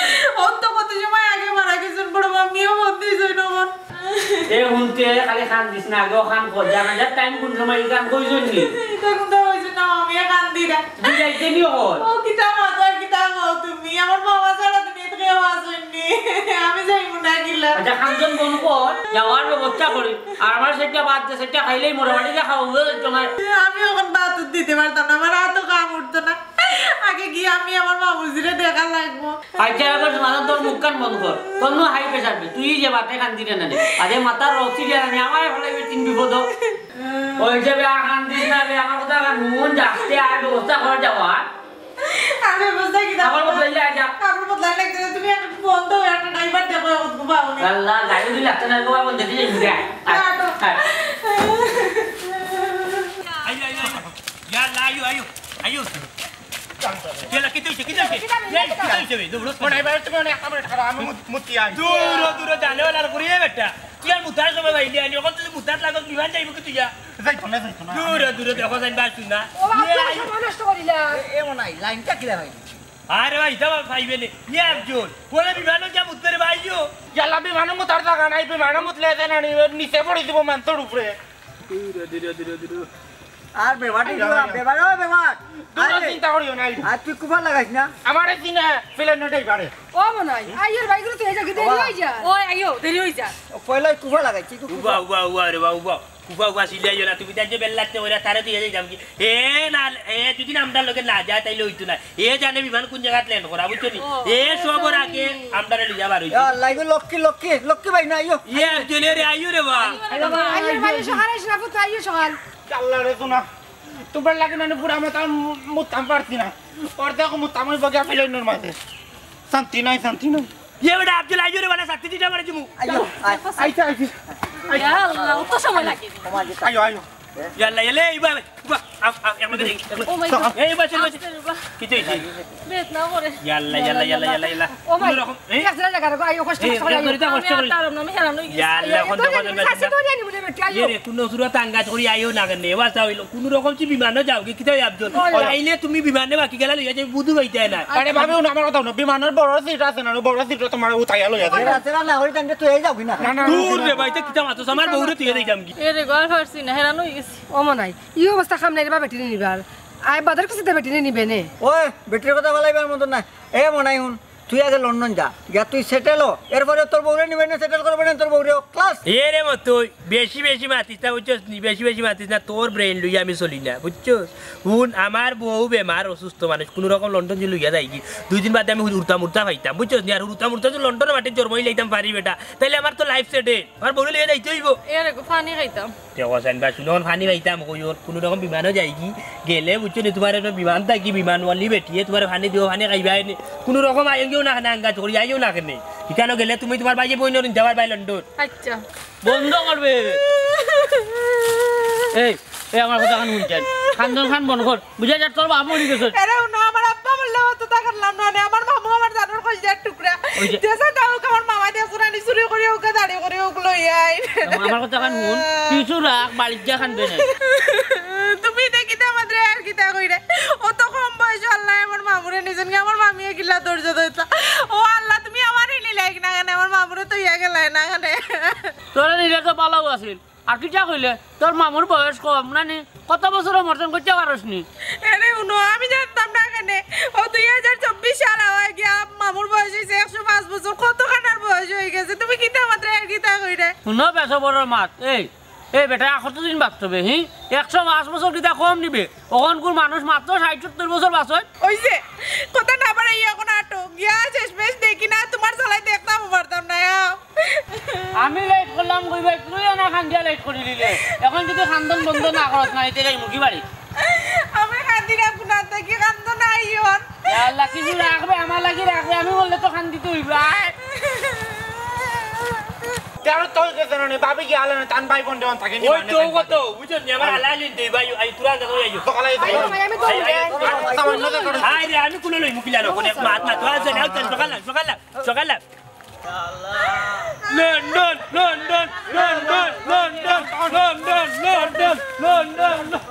ও তো কত সময় আগে মারা গেছইন, বড় মামিয়ে ফোন দিছইন অখন। এ হুনতে খালি কান্দিস না, আগে অখান ক, জানাজার টাইম কুন সময়, ইখান কইছইন নি? ইটা কুনতা কইছইন না, আমি কান্দি না। তুই যাইতে নি অখন? ও কিতা মাতর, কিতা কও তুমি? আমার বাবা ছাড়া দুনিয়াত কেউ আছইন নি। আমি যাইমু না কিলা? আচ্ছা, কান্দন বন্ধ কর, যাওয়ার ব্যবস্থা করি। আর আমার সেটা বাদ দে, সেটা খাইলেই মোটামুটি যা খাওয়া হয়ে যাইতো না। আমি অখন ভাত দিতে পারতাম না, আমার আতো কাম উঠতো না। আগে গিয়া আমি আমার মামুজিরে দেখা লাগবো। আচ্ছা, এখন সমাধান, তোর মুখখান বন্ধ কর। তোর নু হাই প্রেশার বে, তুই যে বাটে কান্দি রে না রে। আরে মাথার রক্তি রে না রে, আমার এখন লাগবে তিন বিপদ। ওই যে বে, আর কান্দিস না বে, আমার কথা কান হুন, যাতে আর ব্যবস্থা করা যাওয়া। আর ব্যবস্থা কি আমার কথা ইয়া যা। আমার বদলা লাগতে না, তুমি একটা ফোন দাও, একটা ড্রাইভার দেখো, এখন ঘুমাও নে। আল্লাহ, গাড়ি দিলে লাগতে না, ঘুমাও, দেখে যাই, ঘুরে আয়। আয়, আয়। আয়, আয়, আয়। ইয়া আল্লাহ, আইও, আইও, আইও। কিতা অইছে, কিতা অইছে? কিতা অইছে? এই, কিতা অইছে বে? দৌড়ো। মনে হয় এবার তুমি অনেক একটা মিনিট খারাপ, আমি মুত-, মুতি আই। দূর, দূর, জানে ওলা করে বেটা। তুই আর মুতার সময় ভাইলি আনি, অখন তুই মুতার লাগত বিমান যাইবো কি তুই যা? যাইতো না, যাইতো না। দূর, দূর, দেখো যাইন বাস না। ও বাবা, ইয়ে, তুই আই। সময় নষ্ট করিলা। এ, এ মনে হয়, লাইনটা কিলা ভাই? আরে ভাই, ইটা ভাই পাইবে নে। ইয়ে একজন। বলে বিমানও যা মুতবে রে ভাইও। ইয়াল্লা, বিমানও মুতার জাগা নাই, বিমানও মুতলে এতে না নি, নিচে পড়ি দিব মানতর উপরে। দূর, দূর, দূর, দূর। আর বেবাটি আইও, আইও। বেবার, ও বেবার। তোমরা আরে, চিন্তা করিও না, আইও। আর তুই কুফা লাগাইস না? আমারে চিনে, প্লেন উঠাই পারে। ও মনাই, আইয়র ভাইগুলো তো এই জায়গায় দেরি বাবা। হয়ে যায়। ও আইও, দেরি হয়ে যায়। ও পয়লাই কুফা লাগাইছি, তুই কুফা। উবা, উবা, উবা রে বা, উবা। উবা, উবা, সিলাইও না, তুমি তাই যে বেল্লাতে ওরা তারে দিয়ে যাইতাম কি? এ না, এ যদি আমরার লগে না যায়, তাইলে হইতো না। এ জানে বিমান কোন জায়গাত ল্যান্ড করা, বুঝছো নি? ও, এ ও সবর জানি। আগে আমরারে লইয়া বার হইছে। ইয়া আল্লাহ, ইগো লক্ষ্মী, লক্ষ্মী, লক্ষ্মী ভাই না, আইও। ইয়ে একজনে রে, আইও রে বা। আইও বাবা, আইও, আইও, সকাল, আইসো না, পুত, আইও সকাল। আল্লাহ রে, শোনা। তোমরা লাগে না, পুরা আমার তাম মুতাম পারছি না। অর্ধেক মুতাম ওই বগিয়া ফেলে নর মাঝে। শান্তি নাই, শান্তি নাই। ইয়ে বেটা, আব্দুল আইও রে, মানে শান্তি দিতে পারে তুমি। আইও, আয়। আইছে, আইছে। ইয়া আল্লাহ, অত সময় লাগে। আইও, আইও। ইয়াল্লা, ইয়াল্লা, এই বা, বা, আ, আ, এর মধ্যে নেই। ও মাই গড। এই বা, চল, বা, চল। আস্তে রে বা। কি চাইছি? বেদনা করে। ইয়াল্লা, ইয়াল্লা, ইয়াল্লা, ইয়াল্লা, ইয়াল্লা। ও মাই। কোনো রকম, এ? এক জায়গা রাখো, আইও, কষ্ট এই, করে এই, আইও। এটা কষ্ট আমি আর করে। পারলাম না, আমি হেরান হয়ে গেছি। ইয়াল্লা, আইও, কোন তো দোকানে আমি বেটা? খাসি ধরে আনি বলে বেটা, আইও। এ রে, কোনো সুরত আঙ্গাজ করি আইও না কেন? এবার তাও হইলো, কোনো রকম যে বিমানও যাও, কি, কিতাও আবজন। ও, আইলে তুমি বিমানে বাকি গেলা লইয়া যাই, বুধু বাইতে না। আরে ভাবি, ও না, আমার কথা হুনো, বিমানর বড় সিট আছে না, বড় সিট তোমার উঠাইয়া লইয়া যাই। আছে না, না, ওই টাইমে তুই এই যাবি না। না, না, দূর না, রে না। ভাই, তা কিতা মাতো, আমার বউরে তুই এই যাম কি? এ রে, গল ফারছি না, হেরান হয়ে গেছি। ও মনাই, ই অবস্থা খাম নাই রে বা, বেটিরে নিবার। আয় বাজার কিছু তো বেটিরে নিবে নে। ওই, বেটির কথা বলাইবার মতো না। এ মনাই হুন, তুই আগে লন্ডন যা, গিয়া তুই সেটেল হ, এরপরে তোর বউরে নিবে না, সেটেল করবে না তোর বউরে, ক্লাস। এ রে মতই, বেশি বেশি মাতিস না, বুঝছস নি? বেশি বেশি মাতিস না, তোর ব্রেইন লইয়া আমি চলি না, বুঝছস? হুন, আমার বউ বেমার, অসুস্থ মানুষ, কোনো রকম লন্ডন যে লইয়া যাই কি, দুই দিন বাদে আমি হুরুতা মুরতা পাইতাম, বুঝছস নি? আর হুরুতা মুরতা তো লন্ডনের মাটিত জন্ম হইলাইতাম পারি বেটা, তাইলে আমার তো লাইফ সেটেল। আর বউরে লইয়া যাইতে হইব। এর আগে পানি খাইতাম। তে হোসেন ভাই, শুনো, পানি খাইতাম কই ওর? কোনো রকম বিমানও যাই কি? গেলে বুঝছো নি, তোমার একটা বিমান থাকি, বিমান ওয়ালি বেটিয়ে তোমার পানি দিও, পানি খাইবা এনে। কোনো রকম আইও না, না, আঙ্গাজ করি আইও না কেনে। এখানে গেলে তুমি তোমার ভাইয়ে বইন নিতে পারবা লন্ডন। আচ্ছা। বন্ধ করবে। এই, এই আমার কথা খান শুনছেন। কান্দন খান বন্ধ কর। বুঝা যার তোর বাপ মরি গেছে। আরে, উনো আমার আব্বা বললে অত তা করলাম না, নে, আমার মামু আমার জানোর কইছে এক টুকরা। ওই যে যেসা দাও, আমার মামা দিয়ে চুরানি চুরি করি ওকে দাঁড়িয়ে করি ওগুলো ইয়াই। আমার কথা খান হুন, কিছু রাখ, বাড়ির যা খান বেনে। তুমি এটা কিতা আমাদের আর কিতা কইরে? অত কম বয়সে আল্লাহ আমার মামুরে নিছেন কি, আমার মামিয়ে কিলা ধৈর্য ধরতা। ও আল্লাহ, তুমি আমার হিলি লাইক না কেনে, আমার মামুরে তো ইয়া গেলাই না কেনে। তোরা নিলে তো ভালো আছিল। আর কিতা কইলে? তোর মামুর বয়স কম না নি? কত বছর মর্জন করতে পারস নি? এরে উনো, আমি জানতাম না কেনে। ও দুই হাজার চব্বিশ সাল আওয়া গিয়া মামুর বয়স হইছে একশো পাঁচ বছর। কত খানার বয়স হয়ে গেছে। তুমি কিতা মাত্র আর কিতা কইরে? হুনো বেসবরর মাত, এই, এই বেটা, আর কতদিন বাঁচতবে, হি? একশো পাঁচ বছর কিতা কম নিবে? অখনকুর মানুষ মাত্র ষাইট সত্তইর বছর বাঁচইন। ওই যে, কথা না বাড়াইয়া অখন আটো, গিয়া শেষ মেশ দেখি না, তুমার জ্বালায় দেখতাম পারতাম না, আও। আমি লেট করলাম কই ভাই, তুই না কান্দিয়া লেট করি দিলে। অখন যদি কান্দন বন্ধ না করস না, ইতে যাই মুখি বাড়ি। আমি কান্দি না, কুনাত থাকি কান্দন আইওর। ইয়া আল্লাহ, কিছু রাখবে, আমার লাগি রাখবে, আমি বললে তো কান্দিতে অইবে। আয়। তেরো তো গেছে না নি, ভাবি কি আলে না, তান ভাই বোন দেওয়ান থাকে নি, ওই মানে তো তান কত, বুঝছস নি, আমার আলালি দে ভাই, আই তুরা আনতে কই আইও। সকালে I, I, I, I, I, I, I, I, I, I, I, রে, আমি কুলে লই, মুখিলা না, কোনে মাত না, তো আছে না, সকাল না, সকাল না, সকাল না। London, London, London, London, London, London, London, London.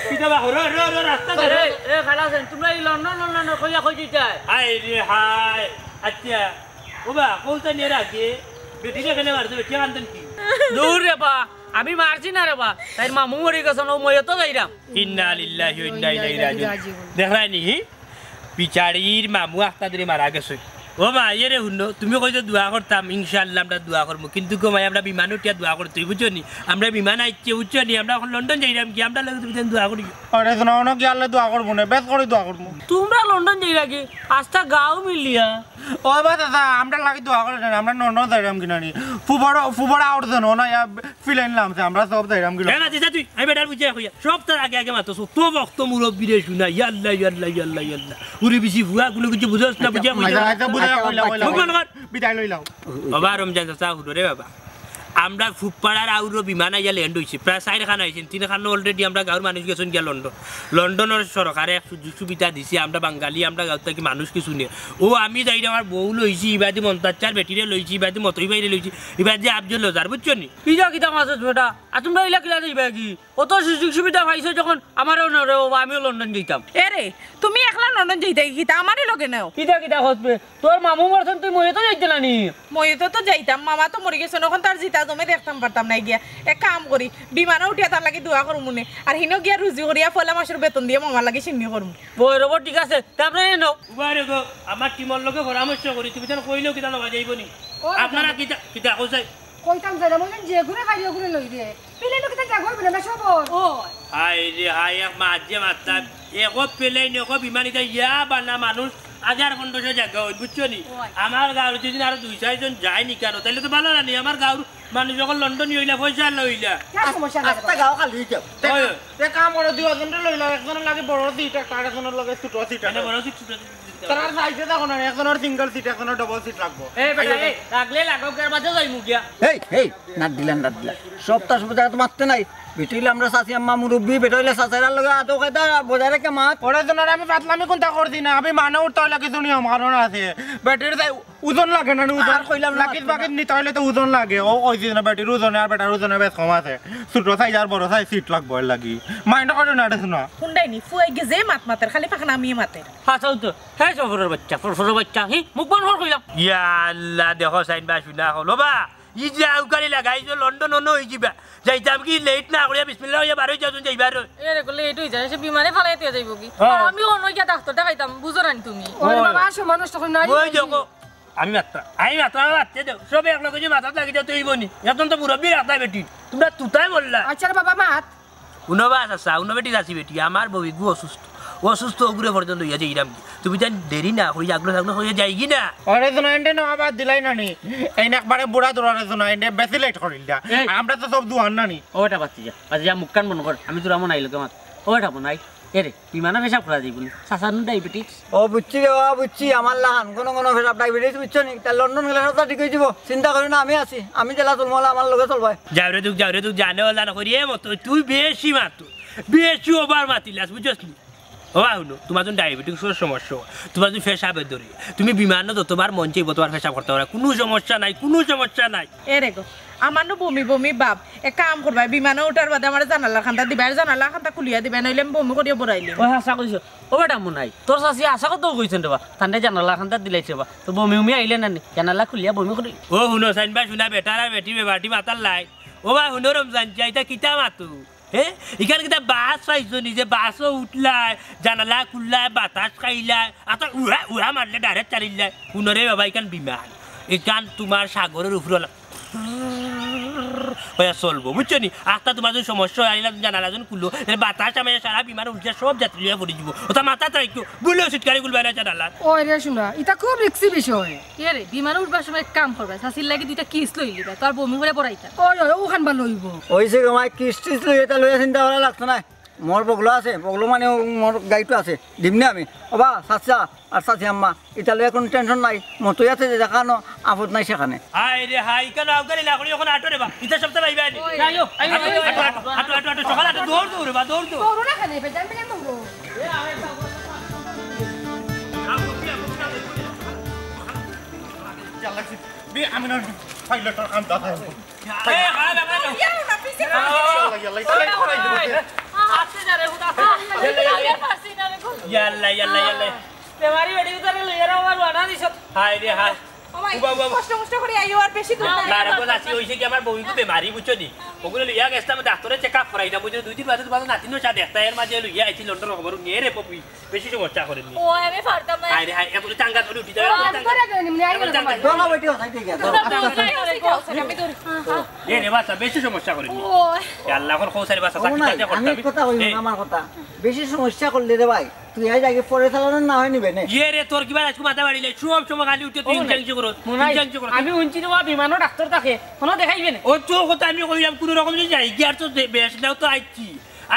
কিতা বা, র, র, র, রাস্তা ধরে। এ, এ, খালা আছেন, তোমরা এই লন্ডন, লন্ডন কইয়া কই দিতায়? হায় রে হায়। আচ্ছা, ও বা, কলতা নিয়ে রাখে, বেটি এখানে মারছে, বেটি কান্দন কি? দূর রে বা, আমি মারছি না রে বা, তাইর মামু মরি গেছইন, ও মইয়তো যাইরাম। ইন্না লিল্লাহি ওয়া ইন্না ইলাইহি রাজিউন। দেখরায় নি, হি? বিচারির মামু আখতা ধরি মারা গেছে। ও মা, ইয়ে রে হুনো, তুমি কইছো দোয়া করতাম, ইনশাআল্লাহ আমরা দোয়া করমু। কিন্তু গো মাই, আমরা বিমানে উঠিয়া দোয়া করতে অইবো, বুঝছো নি? আমরা বিমান আইছে, বুঝছো নি? আমরা অখন লন্ডন যাইরাম কি? আমরা লগে তুমি যেন দোয়া করি। আরে শোনো, অনো কি আল্লাহ দোয়া করবো না? বেশ করে দোয়া করবো। তোমরা লন্ডন যাইরা কি? আস্তা গাঁও মিলিয়া। ও বা চাচা, আমরা লাগি দোয়া করে দেন, আমরা লন্ডন যাইরাম কিনা নি? ফুবড়, ফুবড় আউট দেন, না ইয়া ফিলাইন লামছে, আমরা সব যাইরাম কিনা? এ না, দিশা তুই, আমি বেটার বুঝে কইয়া। সব তার আগে আগে মাতো, তো ভক্ত মুরব্বী রে শুনা, ইয়াল্লা, ইয়াল্লা, ইয়াল্লা, ইয়াল্লা। উরি বিশি ফুয়া, কোনো কিছু বুঝোস না, বুঝে কইয়া। আচ্ছা, আচ্ছা, বুঝে কইলা, কইলা, মুখ বন্ধ কর। বিদায় লইলাও। বাবা রমজান চাচা, হুনো রে বাবা। আমরা ফুবপাড়ার আউরো বিমান আইয়া ল্যান্ড অইছে। প্রায় চাইর খান আইছেন, তিন খান already আমরা গাঁওর মানুষ গেছইন গিয়া লন্ডন। লন্ডনর সরকারে এক সুযোগ সুবিধা দিছে, আমরা বাঙালি, আমরা গাঁও থাকি মানুষ কিছু নিয়ে। ও আমি যাইরাম, আমার বউ লইছি, ইবাদি মন্তাচ্চার বেটিরে লইছি, ইবাদি মতই বাইরে লইছি, ইবাদি আফজল লজার, বুঝছো নি? ইটা কিতা মাতছ বেটা? আর তোমরা ইলা কিলা যাইবা কি? অত সুযোগ সুবিধা পাইছো যখন, আমারেও নেও রে বাবা, আমিও লন্ডন যাইতাম। এ রে, তুমি একলা লন্ডন যাইতায় কিতা? আমারে লগে নেও। কিতা কিতা করবে? তোর মামু মরছইন, তুই মইয়তো যাইতে না নি? মইয়তো তো যাইতাম, মামা তো মরি গেছইন, অখন তার জিতা জমে দেখতাম পারতাম না গিয়া। এক কাম করি, বিমানো উঠিয়া তার লাগি দোয়া করমু নে, আর হিনো গিয়া রুজি করিয়া পয়লা মাসর বেতন দিয়া মামার লাগি সিন্নি করমু। বই রব, ঠিক আছে, তে আপনারা নেও। উবারে গো, আমার টিমর লগে পরামর্শ করি, তুমি যেন কইলেও কিতা লওয়া যাইবো নি? ও, আপনারা কিতা, কিতা কইছাই? কইতাম যাইরাম, ওই যে ঘুরে খাই, ঘুরে লই রে। পিলে লোকে তো জাগো বলে না সবর। ও। হায় রে হায়, এক মাত যে মাততাম, এক প্লেন, এক বিমান, ইতা ইয়া বানা মানুষ হাজার পনেরোশো জাগা অইন, বুঝছো নি? ওই। আমার গাঁওর যদি আরো দুই চাইরজন যায় নি কেন, তাইলে তো ভালা না নি, আমার গাঁওর মানুষ অখন লন্ডনি অইলা, পয়সা আলা অইলা। না সমস্যা নাই আস্তা বাবা। গাঁও খালি অই যাও। ওই। তে কাম করো, দুইজনরে লইলাও, একজনর লাগি বড় সিট একটা, আর একজনর লাগি ছোট সিট মানে একটা। বড় সিট, ছোট সিট দিতে তার হবে। আর সাইজে দেখো না, একজনর সিঙ্গেল সিট, একজনর ডাবল সিট লাগবো। এই বেটা, এই, লাগলে লাগো, কার বাদে যাইমু গিয়া? এই, এই, নাক দিলা, নাক দিলা। সব তার সব জায়গা তো মাততে নাই। বেটা অইলে আমরা চাচি আম্মা মুরব্বি, বেটা অইলে চাচাইরার লগে আদব কায়দা বজায় রাখে মাত। ওরে শোনো, আমি ফাতলামি কুন্তা করছি না, আমি মানে উঠতে অইলে কিছু নিয়ম কানুন আছে। বেটির তাই ওজন লাগে না নি, ওজন? আর কইলাম না, লাকিজ বাকিজ নিতে অইলে তো ওজন লাগে। ও কইছি না, বেটির ওজনে আর বেটার ওজনে বেশ কম আছে। ছোট সাইজ আর বড় সাইজ সিট লাগবো এর লাগি। মাইন্ড করো না, এটা শোনো। হুন্ডাই নি, ফুয়াই গেছে মাত মাতের, খালি পাকনা আমি মাতের। হাছাউ তো, হে সফরর বাচ্চা, ফরফরর বাচ্চা, হি, মুখ বন্ধ কর কইলাম। ইয়া আল্লাহ, দেখো সাইন বা শুনা হলো বা। ই যে আউকালি লাগাইছো, লন্ডন অনো অই যিবা। যাইতাম কি লেট না করিয়া বিসমিল্লাহ অইয়া বার অই যাও, তুমি যাইবার। এরে গো, লেট অই যায়, সে বিমানে ফালাই দিয়া যাইবো কি? হ্যাঁ। আর আমি অনো গিয়া ডাক্তার দেখাইতাম, বুঝো না নি তুমি? ওরে বাবা, সময় নষ্ট করে না, ওই দেখো, আমি মাত্র, আমি মাত্র, আমার বাচ্চা দেও, সব এক লগে যে মাথাত লাগি যাও, তুই বনি। এখন তো মুরব্বি রাখতায় বেটি, তোমরা তুতায় বললা। আচ্ছা রে বাবা, মাত। উনো বা চাচা, উনো বেটি চাচি বেটি, আমার বউ এগু অসুস্থ। অসুস্থ অগুরে পর্যন্ত লইয়া যাইরাম কি? তুমি যেন দেরি না করি, আগ্রহ আগ্রহ হইয়া যাইগি না। আরে শোনো, এন্ডে না আবার দিলাই না নি। এই না একবারে বুড়া দৌড়ারে শোনো, এন্ডে বেশি লেট করিল দা। এই। আমরা তো সব দুয়ার না নি। ও এটা বাচ্চা যা, বাচ্চা যা, মুখ কান বন্ধ কর। আমি তোরা মনে আইলো কেমন? ও এটা মনে আই। এরে, বিমানে পেশাব করা যাইব নি? চাচার নু ডায়াবেটিস। ও বুঝছি রে, ও বুঝছি, আমার লাখান কোনো কোনো পেশাব ডায়াবেটিস বুঝছো নি? তা লন্ডন গেলে সব ঠিক হয়ে যাব। চিন্তা করি না, আমি আছি। আমি জেলা চলবো, আমার লগে চলবায়। যাও রে তুই, যাও রে তুই, জানে ওলা না করি, এ মতো তুই বেশি মাত, বেশি ওভার মাতিলাস, বুঝছস নি? ও বা হুনো, তোমার যখন ডায়াবেটিসর সমস্যা, তোমার যদি পেশাবে ধরে, তুমি বিমানে যতবার মন চাইবো তোমার পেশাব করতে পারো, কোনো সমস্যা নাই, কোনো সমস্যা নাই। এ রে গো, আমার নু বমি বমি ভাব, এক কাম করবায়, বিমানে উঠার বাদে আমার জানালার খান্তা দিবায়, আর জানালার খান্তা খুলিয়া দিবায়, নাইলে আমি বমি করিয়া বড়াইলে। ও হাছা কইছো, ও বেটা মনাই, তোর চাচি হাছা কথাউ কইছইন রে বা, তানরে জানালার খান্তা দিলাইছে বা, তো বমি উমি আইলে না নি, জানালা খুলিয়া বমি করি। ও হুনো সাইন বা শুনা বেটার আর বেটি বেবাটি মাতার লাই, ও বা হুনো রমজান চাচা, ইতা কিতা মাতো? হে? ইখান কিতা বাস পাইছো নি যে বাসও উঠলায়, জানালা খুললায়, বাতাস খাইলায়, আর তো উড়া, উড়া মারলে ডাইরেক্ট চালিলায়। হুনো রে বাবা, ইখান বিমান। ইখান তোমার সাগরর উপরে ওলা। অইয়া চলবো, বুঝছো নি? আখতা তুমার যুদি সমস্যা অয়, আইলা জানালা যুদি খুলো, তাইলে বাতাস আমায় সারা বিমান উড়িয়া সব যাত্রী লইয়া পড়ি যিবো। অতা মাথাত রাখিও, ভুলেও সিটকানি খুলবায় না জানালাত। ওই রে হুনো, ইতা খুব রিস্কি বিষয়। এ রে, বিমান উঠবার সময় এক কাম করবায়, চাচির লাগি দুইটা কিস লইলিবায়, তো আর বমি করিয়া পড়াইতা। ওই, ওই, অখান ভালা অইবো। অইছে গো মাই, কিস টিস লইয়া ইতা লইয়া চিন্তা করা লাগতো নায়। মোর বগলো আছে, বগলো মানে ও মোর গাড়িত আছে, দিমুনে আমি। ওবা, চাচা আর চাচি আম্মা, ইতা লইয়া কুনু টেনশন নাই, মতই আছে যে যেখানো আপদ নাই সেখানে। হায় রে হায়, কেনে আউগালি না করি অখন আটো রে বা, ইতা সবতা ভাইবা নি। ওই। আইও, আইও, আটো, আইও, আটো, আইও। আটো, আটো, আটো, আটো, সকালে আটো, দৌড় দৌড় বা, দৌড় দৌড়। করোনা খানে, বেজান বেজান দৌড়ো। বে, আমি না পাইলটর আন্দাজ আছে। এ, খাড়া, খাড়া, খাড়া। ইয়াল্লা, পিছে খাড়া। ইয়াল্লা, ইয়াল্লা, ইয়াল্লা, ইয়াল্লা। আস্তে যা রে, হুদা। ইয়াল্লা, ইয়াল্লা। ইয়াল্লা, ইয়াল্লা, ইয়াল্লা। বেমারি বেটি উতারে লইয়া রাও আর রওয়ানা দিছত। হায় রে হায়। ও ভাই, উবা, উবা, উবা। কষ্ট মষ্ট করি আইও, আর বেশি দূর না। না রে, বল, আছি, অইছে কি আমার বউ একটু বেমারি, বুঝছো নি? অগুরে লইয়া গেছলাম ডাক্তরে চেক আপ করাইতাম, বুঝছো? দুই দিন বাদে তুমার নাতিনর সাথে দেখতা, এর মাঝে লইয়া আইছি লন্ডন খবর, নিয়ে রে পপি। বেশি সমস্যা করে নি। ও, আমি পারতাম না। আরে হায়, এখন চাঙ্গা করে উঠি যাবে, ও, এখন আমি চাঙ্গা। করে দেব, এমনি আইও এখন না চাঙ্গা। তোমার। দোলা বেটি, ওখান থেকে গেল। দোলা বেটি, ওখান থেকে গেল। এ রে বাচ্চা, বেশি সমস্যা করে নি। ও। এ আল্লাহ, এখন খোঁজ আরে বাচ্চা, ও চাকরি নাই, কাজে আমি করতে কথা কই, এ। আমার কথা। বেশি সমস্যা করলে রে ভাই, তুই আইজ আগে পরে চালানোর না হয় নিবে নে। ইয়ে রে, তোর কিবা আজকে মাথা বাড়িলে, সব সময় খালি উঠে তুই ও, ইঞ্চাংচি করো, মনে হয় ইঞ্চাংচি করো। আমি উনছি রে বাবা, বিমানও ডাক্তার থাকে, কোনো দেখাইবে না। ও চোখ কথা আমি কইলাম, কোনো রকম যদি যাই, কি আর তো দে-, বেশ নাও তো আইছি।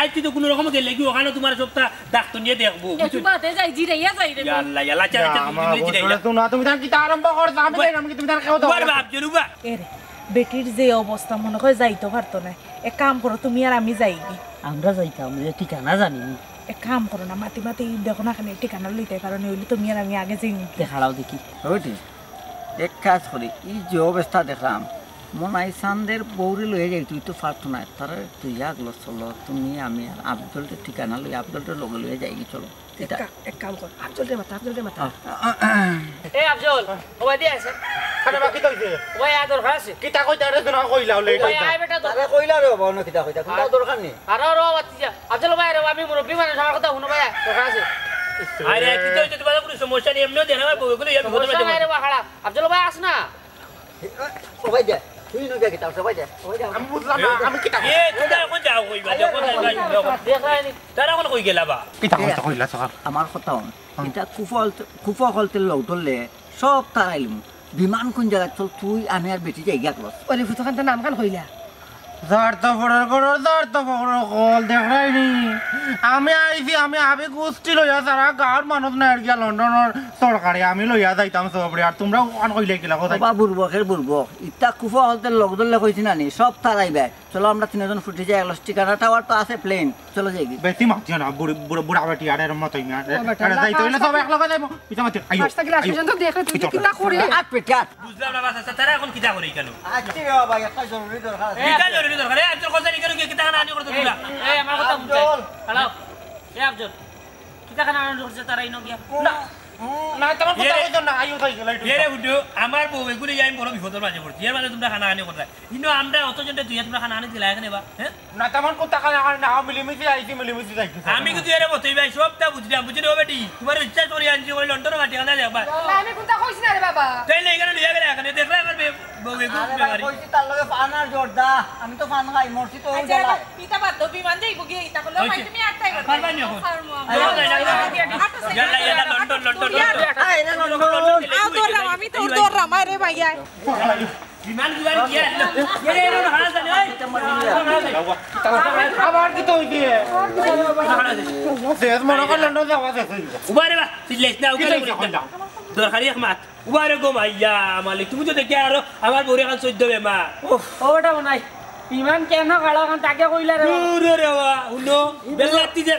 আইছি তো কোনো রকম গেলে কি ওখানে তোমার সবটা ডাক্তার নিয়ে দেখবো, একটু বুঝছো? বাদে যাই, জিরাইয়া যাই রে। ইয়া আল্লাহ, ইয়া আল্লাহ, চাই, ইয়া চাই, আমার জিরাইয়া, বউতরে জিরাইয়া। তো না, তুমি তার কিতা আরম্ভ করছো? আমি ওবা, যাই না, আমি কি তুমি তার কেউ দাও? ওবার বাপ জরুবা। এ রে, বেটির যে অবস্থা, মনে হয় যাইতো পারতো না। এক কাম করো, তুমি আর আমি যাই গি। আমরা যাইতাম, যে ঠিকানা জানি নি। এক কাম করো না, মাতি মাতি দেখো না, খানে ঠিকানা লইতে পারো নি, অইলে তুমি আর আমি আগে যাই নি। দেখাড়াও দেখি। ওইটি, এক কাজ করি, ই যে অবস্থা দেখলাম, মনে হয় চান্দের বউরে লইয়া যাই, তুই তো পারতো না, তারে তুই আগলো চলো, তুমি আমি আর আফজলরে ঠিকানা লই, আফজলরে লগে লইয়া যাই গি, চলো। এক এটা কা-, এক কাম কর, আফজলরে মাতা, আফজলরে মাতা। হ্যাঁ। এ আফজল, ও ভাই দিয়ে আছে। আরে বা, কিতা অইছে? ও ভাই, আয় দরকার আছে। কিতা কইতা রে, তুই না কইলা, ও ভাই, আয় বেটা, দরকার। আরে কইলা রে বাবা, অন্য কিতা কইতা, কোনো আয়। দরকার নেই। আরে ও বাবা, বাতি যা। আফজল ভাই, রে, আমি মুরব্বি মানুষ, আমার কথা হুনো ভাই, দরকার আছে। আরে, কিতা অইছে? তোমার কোনো সমস্যা নেই, এমনিও দেন আমার বউগুলো, আমি সমস্যা নাই রে বা, খাড়া। আফজল ভাই, আস না। ও ভাই দে, তুই নু দেখি তাও, সবাই দে, সবাই দে। আমি বুঝলাম না, আমি কিতা এ, তুমি এখন যাও কই বা, দেখো না, না, না, না। দেখো না, নি। তারা এখন কই গেলা বা? কিতা কথা কইলা সকাল? আমার কথা হুন। হুম। ইটা কুফল, কুফল তেল লগ ধরলে সব তারাইলিমু। বিমান কোন জাগাত চল, তুই আমি আর বেটি যাই গিয়া ক্লাস। ওরে ফুতখান তো নাম খান কইলা। যার তো ফড়র করর, যার তো ফড়র কল, দেখরায় নি। আমি আইছি, আমি হাবি গুষ্টি লইয়া সারা গাঁওর মানুষ না এর গিয়া লন্ডনর সরকারে, আমি লইয়া যাইতাম সবরে। আর তুমরা ওখান কইলে কিলা কথা? বাবা বুরবকের বুরবক, ইতা কুফা হলতে লগ ধরলে কইছি না নি, সব তারাইবে। চলো আমরা তিনজন ফুটি যাই, একলা ঠিকানা টাওয়ার তো আছে প্লেন, চলো যাই গি। বেশি মাতিও না, বুড়ি, বুড়া, বুড়া বেটি, আর এর মতো ইমা, ও বেটা, আরে যাইতে হইলে সব একলগে যাইবো। ইতা মাতিও, আইও, পাঁচটা গ্লাস আইও। পর্যন্ত দেখলে তুই ইতা কিতা মাতিও। করে? আট পেটে আট। বুঝলাম না, বাস, আচ্ছা, তারা এখন কিতা করে কেন? আজকে রে বাবা, একটা জরুরি দরকার আছে। কিতা জরুরি দরকার? এ, আফজল, কথা জিজ্ঞাস করে কিতা খানা আনি করতে এই, দিলা? এই, আমার কথা হুনছে। আফজল। হ্যালো, এ আফজল, কিতা খানা আনি করছে তারা ইনো গিয়া? না, না, তেমন কথা এ রে, কইতো না, আইও তাই গেলাই। এ রে, হুডু, আমার বউ এগুলি আমি বড় বিপদর মাঝে পড়ছি। এর মাঝে তোমরা খানা আনি করতে। ইনো আমরা অত জনটা তুই তোমরা খানা আনি দিলা এখানে বা, হ্যাঁ? না, তেমন কথা খানা আনি না, মিলিমিশি আইছি, মিলিমিশি যাইতেছি। আমি কিন্তু এরে বলতে ভাই, সবটা বুঝলাম, বুঝলি ও বেটি? তোমার ইচ্ছা করি আনছি, ওই লন্ডন মাটি খানা যাবা। না, আমি কোনটা কইছি না রে বাবা। তাইলে এখানে লইয়া গেলে এখানে দেখলে আমার বে-, বউ এগুলো আরে ভাই, বেমারি। কইছি তার লগে পান আর জর্দা। আমি তো পান খাই, মরছি তো ওই আচ্ছা, জ্বালায়। এবার পিতা বাদ দাও, বিমান যাইবো গিয়ে, ইতা করলে ওই ভাই, তুমি আটটাই করবে। পারবা নি এখন? ফার্মো আমরা। আচ্ছা, আচ্ছা, আচ্ছা। ইয়াল্লা, ইয়াল্লা, লন্ডন, লন্ডন, লন্ডন। আয় রে লন্ডন। আও, ধরলাম, আমি তো ধরলাম, আরে ভাই, আয়। বিমান বিমান গিয়া। এরে, এরে, হারা জানে, ওই। আবার কিতা অইছে? শেষ মনে কর লন্ডন যাওয়া শেষ অইছে। উবারে বা, চিল্লাইস না, উবারে কিতা বলিস না। অইছে? দরকারি এক মাত। উবারে গো মাইয়া, মালিক, তুমি তো দেখি আরো আমার বউরে খান চৈদ্দ বেমা। উফ, ওটা মনে হয়। ইমান কেন কালা খান তাকে কইলা রে বাবা? দূর রে বাবা, হুনো, বেল্লাতি যে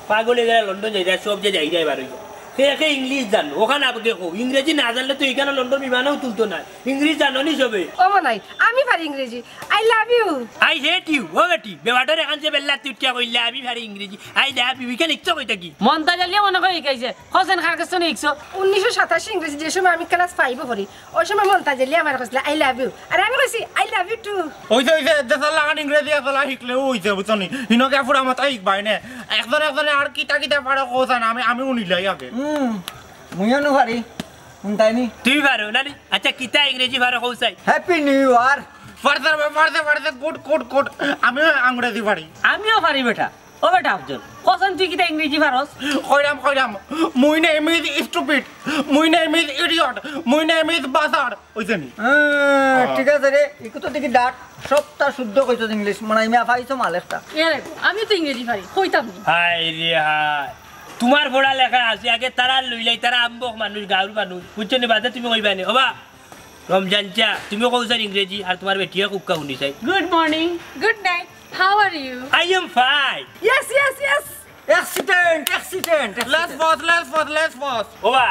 পাগল অইগেলা লন্ডন যাইরা, সব যে যাইরা এবার অইগেলা। কে কে ইংলিশ জানো? ওখান আগে কও। ইংরেজি না জানলে তো এখানে লন্ডন বিমানেও তুলতো না। ইংলিশ জানো নি সবে? ও মনাই, আমি পারি ইংরেজি। I love you। I hate you। ও বেটি, বেবাটার এখান যে বেল্লাতি উঠিয়া কইলা, "আমি পারি ইংরেজি। I love you।" এখানে ইচ্ছা কইতা কি? মন্তাজ আলিয়ে মনে কয় শিখাইছে। হোসেন খান কাছ থেকে শিখছো? উনিশশো সাতাশি ইংরেজি যে সময় আমি ক্লাস ফাইভে পড়ি, ওই সময় মন্তাজ আলিয়ে আমার কইছিল, "I love you।" আর আমি কইছি, "I love you too।" ওই যে, ওই যে, দেশার লাগান ইংরেজি আসলে শিখলেও অইছে, বুঝছো নি? হিনো গিয়া ফুরা মাথা শিখবায় নে। একজন একজনে আর কিতা কিতা পারো কও চাই না, আমি, আমি উনিলাই আগে। হুম, মুইও নু পারি, হুনতায় নি? তুই পারো না নি? আচ্ছা, কিতা ইংরেজি পারো কও চাই? Happy New Year। পারছে রে বা, পারছে, পারছে, গুড, গুড, গুড। আমিও আংরেজি পারি। আমিও পারি বেটা। ও বেটা আফজল, কছইন তুই কিতা ইংরেজি পারস? কইরাম, কইরাম। My name is stupid. My name is idiot. My name is বাসার। অইছে নি? হ্যাঁ, ঠিক আছে রে। ইকু তো দেখি ডাক, সবটা শুদ্ধ কইছস ইংলিশ। মনে হয় মিয়া পাইছো মাল একটা। এ রে, আমি তো ইংরেজি পারি, কইতাম নি। হায় রে হায়। তোমার পড়া লেখা আছে, আগে তারা লইলাই, তারা আম্বক মানুষ, গাঁওর মানুষ। বুঝছো নি? বাদে তুমি কইবা নি। ওবা, রমজান চা, তুমি কও স্যার ইংরেজি, আর তোমার বেটিয়ে কুক্কা শুনি চাই। Good morning. Good night. How are you? I am fine. Yes, yes, yes. Accident, accident, accident. Let's pause, let's pause, let's pause. ওবা,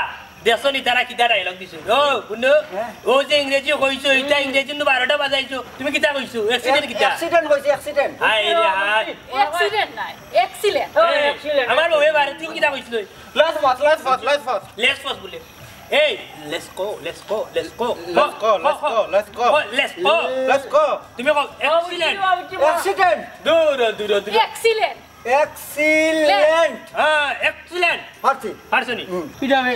দেখছো নি তারা কিতা ডায়লগ দিছে? ও, বুনু, হ্যাঁ? ও যে ইংরেজি কইছো, ইটা ইংরেজি নু বারোটা বাজাইছো, তুমি কিতা কইছো? অ্যাক্সিডেন্ট কিতা? অ্যাক্সিডেন্ট কইছে, অ্যাক্সিডেন্ট। হায় রে হায়। অ্যাক্সিডেন্ট নায়, এক্সিলেন্ট। ও, এই, এক্সিলেন্ট। আমার বউয়ে বারে, তুমি কিতা কইছো? Let's pause, let's pause, let's pause. Let's pause বলে। এই, let's go, let's go, let's go। Let's go, let's go, let's go। O, let's go। Let's go। তুমি কও, অ্যাক্সিলেন্ট। অ্যাক্সিডেন্ট। দূর, দূর, দূর। এক্সিলেন্ট। এক্সিলেন্ট। হ্যাঁ, এক্সিলেন্ট। পারছি। পারছো নি? হুম। ইটা আমি,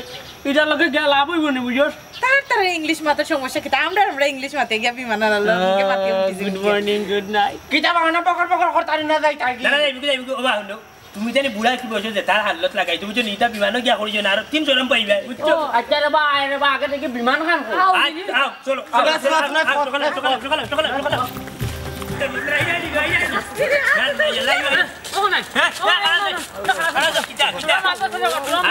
ইটার লগে গিয়া লাভ অইবো নি, বুঝছস? তার, তার ইংলিশ মাতার সমস্যা কিতা? আমরা, আমরা ইংলিশ মাতে গিয়া বিমান আলার লগে মাতে উঠি গুড মর্নিং, গুড নাইট। কিতা বাহানা পকর পকর করতারি না যাই তাই কি? না, না, না, এমনি, এমনি, ওবা, হুনো। তুমি জানি বুড়া কি বয়সে যে তার হালত লাগাই, তুমি তো নিতা বিমানও গিয়া করিও না, আরো তিন শরম পাইবা, বুঝছো? ও, আচ্ছা রে বা, আয় রে বা, আগে দেখি বিমান খান কই? আও, আচ্ছা, আও, চলো, আও, let's চলো, go, let's আও, go, সকালে, let's go। সকালে, সকালে, সকালে, সকালে। আস্তে রে, আস্তে রে। না, না, ইয়া, লাই, লাই। ও নাই। হ্যাঁ? ও নাই, না, না, না। আরে, কিতা, কিতা?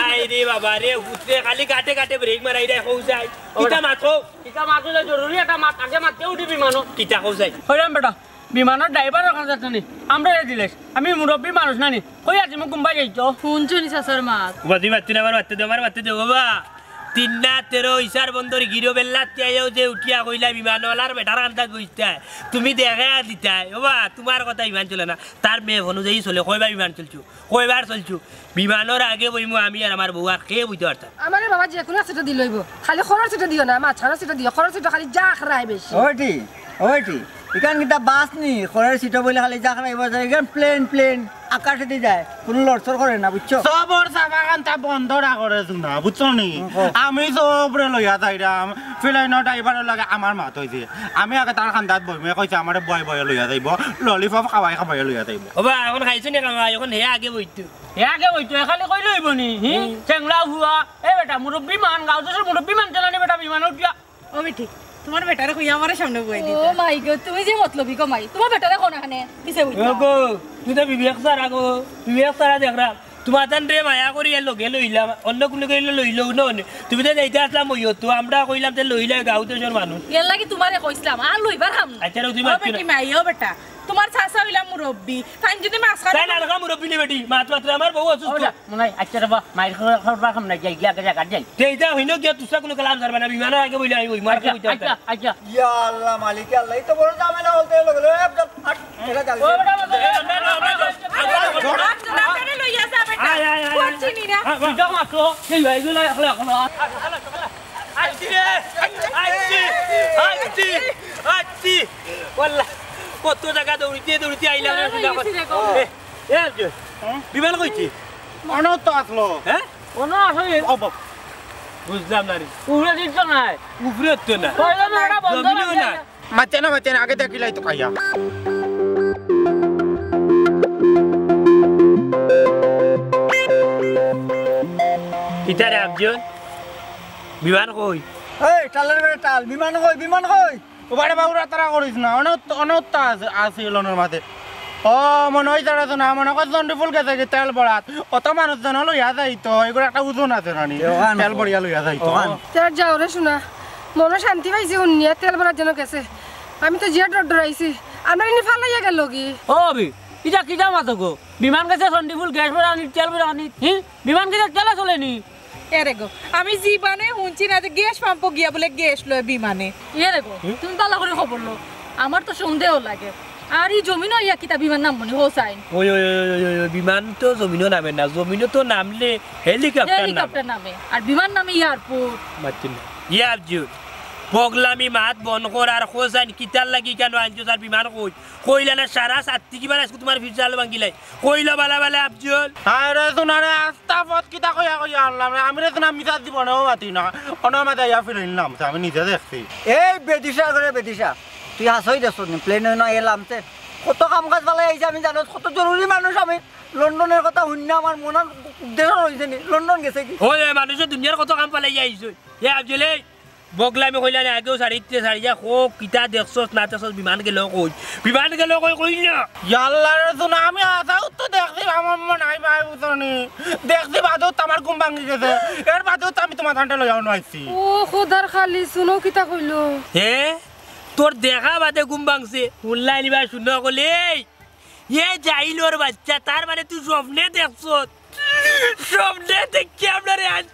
আয় রে বাবা রে, উঠতে খালি কাটে কাটে ব্রেক মারাই রে, কও যাই। কিতা মাত কও? কিতা মাত অইলে জরুরি একটা মাত, আগে মাততে উঠি বিমানও। কিতা কও যাই? হইলাম বেটা। বিমানর ড্রাইভার ওখান যাতে নি, আমরা রে দিলেস। আমি মুরব্বী মানুষ না নি, কই আছি মুখ গুম্বাই যাইতো। হুনছো নি চাচার মাত? বাদি মাততে না, আমার মাততে দে, আমার মাততে দে, বাবা। তিন না তেরো ইশার বন্দর গিরো বেল্লাতে আইও যে উঠিয়া কইলা বিমানওয়ালার বেটার কান্দাত বইতায়। তুমি দেখা দিতায়, বাবা, তোমার কথা বিমান চলে না। তার মেয়ে অনুযায়ী চলে, কয়বার বিমান চলছো? কয়বার চলছো? বিমানর আগে বইমু আমি আর আমার বউ, আর কে বইতে পারতাম? আমারে বাবা যে কোনো সিটে দিলইব, খালি খরচ সিটে দিও না, মাঝখানো সিটে দিও, খরচ সিটে খালি জাখরায় বেশি। ওইটি, ওইটি। ইখান কিতা বাস নি? খরচ সিটে বইলে খালি জাখরাইব, ইখান প্লেন, প্লেন, আকাশেদি যায়, কোনো লড়চড় করে না, বুঝছো? সবর চাপা খান্তা বন্ধ না করে শুনা, বুঝছো নি? হুম, কও। আমি সবরে লইয়া যাইরাম, প্লেনর ড্রাইভারর লগে আমার মাত অইছে। আমি আগে তার কান্দাত বইমু, এ কইছে আমারে বয় বয় লইয়া যাইব, ললিপপ খাওয়াই খাওয়াই লইয়া যাইব। ওবা, এখন খাইছো নি খাওয়াই, এখন হে আগে বইতো। হে আগে বইতো, এ খালি কইলে অইব নি, হি? হুম। চেংলা হুয়া, এ বেটা, মুরব্বী মান, গাঁও দেশর মুরব্বী মান, চালানি বেটা, বিমান উঠিয়া। ও বেটি, তোমার বেটারে কইয়া আমার সামনে বই দিতা। ও মাই গো, তুমি যে মতলবি গো মাই, তোমার বেটারে কোন আনে পিছে বইতা? ও গো, তুমি তো বিবেক ছাড়া গো, বিবেক ছাড়া দেখরাম। তোমার তান রে মায়া করি এর লগে লইলাম, অন্য কোনো কেউ লইলেও না অনে। তুমি তো যাইতে আসলাম ওই তো, আমরা কইলাম তে লইলে গাঁও দেশর মানুষ। এর লাগি তোমারে কইছিলাম, আর লইবার হাম না। আচ্ছা, রে, তুমি ও মাতছো না। বেটি মাই, ও বেটা, তোমার চাচা হইলাম মুরব্বী, তাই যদি মাছ খান তাই না, না, মুরব্বী নি বেটি, মাত মাত্র আমার বউ অসুস্থ। ও না, মনে হয়, আচ্ছা রে বা, মাইর খাওয়া, খাওয়ার বা খাম না, যাই, গিয়া আগে জায়গা যাই। তে এটা হইনো গিয়া তুসা কোনো কালাম ছাড়বে না, বিমানর আগে বইলে আমি ওই মার আচ্ছা, কইতে আচ্ছা, আচ্ছা। ইয়া আল্লাহ, মালিক আল্লাহ, এই তো বড় ঝামেলা হলতে হলো, গেলো, এ, আব্দুল, হাট, এটা জাল। ও বেটা, বেটা, বেটা, বেটা, বেটা। আর জোনাকারে লইয়া যা বেটা। আয়, আয়, আয়, আয়। করছি নি না। আয়, আয়। পিঠা মাত্র, সেই হয়ে গেল এখন, এখন। আচ্ছি রে, আচ্ছি, আচ্ছি, আচ্ছি। ওয়াল্লাহ, কত জায়গা দৌড়িতে দৌড়িতে আইলাম রে, হ্যাঁ, সোনা। হয়েছে রে, কম। এ, এ, আজকে, হ্যাঁ? বিমান কইছি? অনর তো আসলো। হ্যাঁ? অনর আসলে। ও বাবা। বুঝলাম না রে। উপরে দিক তো নাই। উপরে তো না। কইলাম না, এটা বন্ধ জমিনও রাখতে না। হবে। মাতে না, মাতে না, আগে দেখিলাই তো খাইয়া। কিতা রে আফজল? বিমান কই? এই, টালের বেটা টাল, বিমান কই, বিমান কই? ওবারে বাবুরা তারা করিস না, অনেক, অনেক তো আছে, আছে লনের মাঝে। ও, মনে হয় তারা তো না, মনে কর চণ্ডীপুর গেছে কি তেল ভরাত। অত মানুষ জন লইয়া যাইতো, এগুলো একটা ওজন আছে নানি। তেল ভরিয়া লইয়া যাইতো। তেল যাও রে সোনা, মনে শান্তি পাইছি হুনিয়া তেল ভরার জন্য গেছে। আমি তো যে ডর ডরাইছি, আমার এনে ফালাইয়া গেল কি? ও বি, ইটা কিতা মাতো গো? বিমান গেছে চণ্ডীপুর গ্যাস ভরা আনি, তেল ভরা আনি, হি? বিমান গেছে তেলে চলেনি। এরে গো, আমি জীবনে হুনছি না যে গ্যাস পাম্পো গিয়া বুলে গ্যাস লয় বিমানে। এরে গো, হুম? তুমি ভালা করি খবর লও। আমার তো সন্দেহ লাগে। আর ই জমিনো ইয়া কিতা বিমান নামবো নি, হোসাইন? ওই, ওই, বিমান তো জমিনো নামে না, জমিনো তো নামলে হেলিকপ্টার নামে। হেলিকপ্টার নামে, আর বিমান নামে এয়ারপোর্ট। মাতিন না। ইয়ার জুর। পগলামি মাত বন্ধ কর, আর হোসাইন কিতার লাগি কেন আনছো স্যার বিমান কই? কইলা না সারা সাত টিকি বানাইছ তোমার ফিরজাল ভাঙ্গিলাই। কইলো বালা বালা আফজল। আরে সোনারে আস্তা পথ কিতা কইয়া কইয়া আনলাম রে। আমি রে সোনা মিছা দিব না, ও মাতি না। অনো মাথা ইয়া ফিরে নিলাম, আমি নিজে দেখছি। এই বেদিশা করে বেদিশা। তুই হাছাউ দেখছস নি, প্লেন অইন্য এলামছে। কত কাম কাজ ফালাই আইছি আমি জানোস, কত জরুরি মানুষ আমি। লন্ডনর কথা হুনিয়া আমার মনর দেশো রইছে নি, লন্ডন গেছে কি? ওই, ওই, মানুষে দুনিয়ার কত কাম ফালাই আইছে। এ আফজল, এই বগলা আমি কইলা না আগেউ ছাড়িতে ছাড়ি যা, কো কিতা দেখছস না দেখছস, বিমান গেল কই? বিমান গেল কই, কই না? ইয়াল্লা রে, হুনো, আমি হাছাউ তো দেখছি, আমার মনে নাই ভাই, বুঝছো নি? দেখছি বাদেউ তো আমার ঘুম ভাঙি গেছে, এর বাদেউ তো আমি তুমার ঠান্ডা লইয়াও নাইছি। ও খোদার খালি, হুনো কিতা কইলো? হে? তোর দেখা বাদে ঘুম ভাঙছে। হুনলায় নি বা, হুনো কইলে, এই, এ জাহিলর বাইচ্চা, তার মানে তুই স্বপ্নে দেখছস। স্বপ্নে দেখি আমরা রে আজ।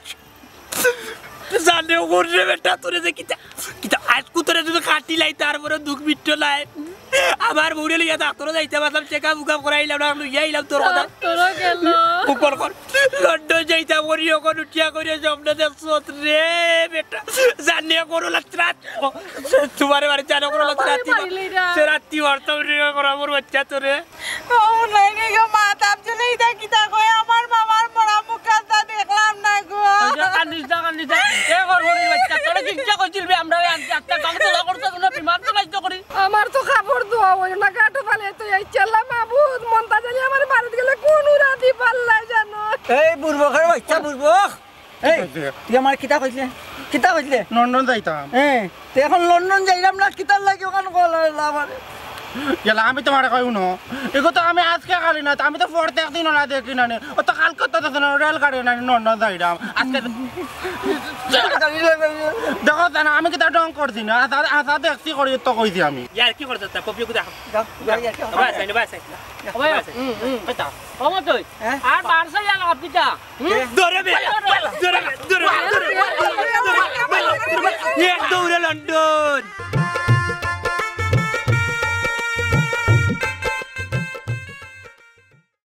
জানে ওর রে বেটা, তোরে যে কিতা, কিতা আজকু তোরে যদি কাটিলাই, তারপরে দুখ মিটতো নায়। আমার বউরে লইয়া ডাক্তরো যাইতাম, আসলাম, check up উকআপ করাইলাম না, লইয়া আইলাম তোর কথা। ডাক্তরো গেল। উপর কর। লন্ডন যাইতাম করি, অখন উঠিয়া করি, স্বপ্নে দেখছস রে বেটা। জানে করো লাত্রাত। তুমারে বাড়ি জানো করো লাত্রাত। মারিলি না। সে রাত্রি বার্তা উঠে করা মোর বাইচ্চা তোরে। ও নাই রে গো, মা তাপ চলে ইতা কিতা কয়? আমার মামার মরা মুখ আস্তা দেখলাম না গো। ওই যে কান্দিস না, কান্দিস না। এ ঘর ঘরের বাইচ্চা, তোরে কিচ্ছা কইছিল বে, আমরা ওই আনতে আস্তা গাড়ি তোলা করতে কোনো বিমান তো নষ্ট করি। আমার তো কাপড় ধোয়া অইলো না, গাটো ফালে তো এই চেল্লা মাবুদ, মন্তাজ আলী আমার বাড়িত গেলে কোন উড়াদি পাল্লায় জানো। এই বুড়বকের বাইচ্চা, বুড়বক। এই, কইছে? তুই আমারে কিতা কইছলে? কিতা কইছলে? লন্ডন যাইতাম। হ্যাঁ, তুই অখন লন্ডন যাইরাম না, কিতার লাগি অখান কইলা আমারে? ইয়াল্লা, আমি তুমারে কইমু না। এগু তো আমি আজকে কালি না, আমি তো প্রত্যেক দিন ওরা দেখি না নে। ও তো কালকে তো দেখি না, রেলগাড়ি না, লন্ডন যাইরাম। আজকে দেখো জানো, আমি কিতা ঢং করছি না, আশা, আশা দেখছি করি তো কইছি আমি। ইয়ার কি করতে তা? পপিও দেখা। যাও, যাও, যাও, যাও। বাস, আইনে বাস, আইনে। ওই, বাস, আইনে। হুম, হুম। কইতা? কমো তুই। হ্যাঁ? আর বারশো ইয়া লাগাব কিতা? হুম? কে? ধরে বে, ধরে বে, ধরে বে, ধরে বে, ধরে বে। এক দৌড়ে লন্ডন।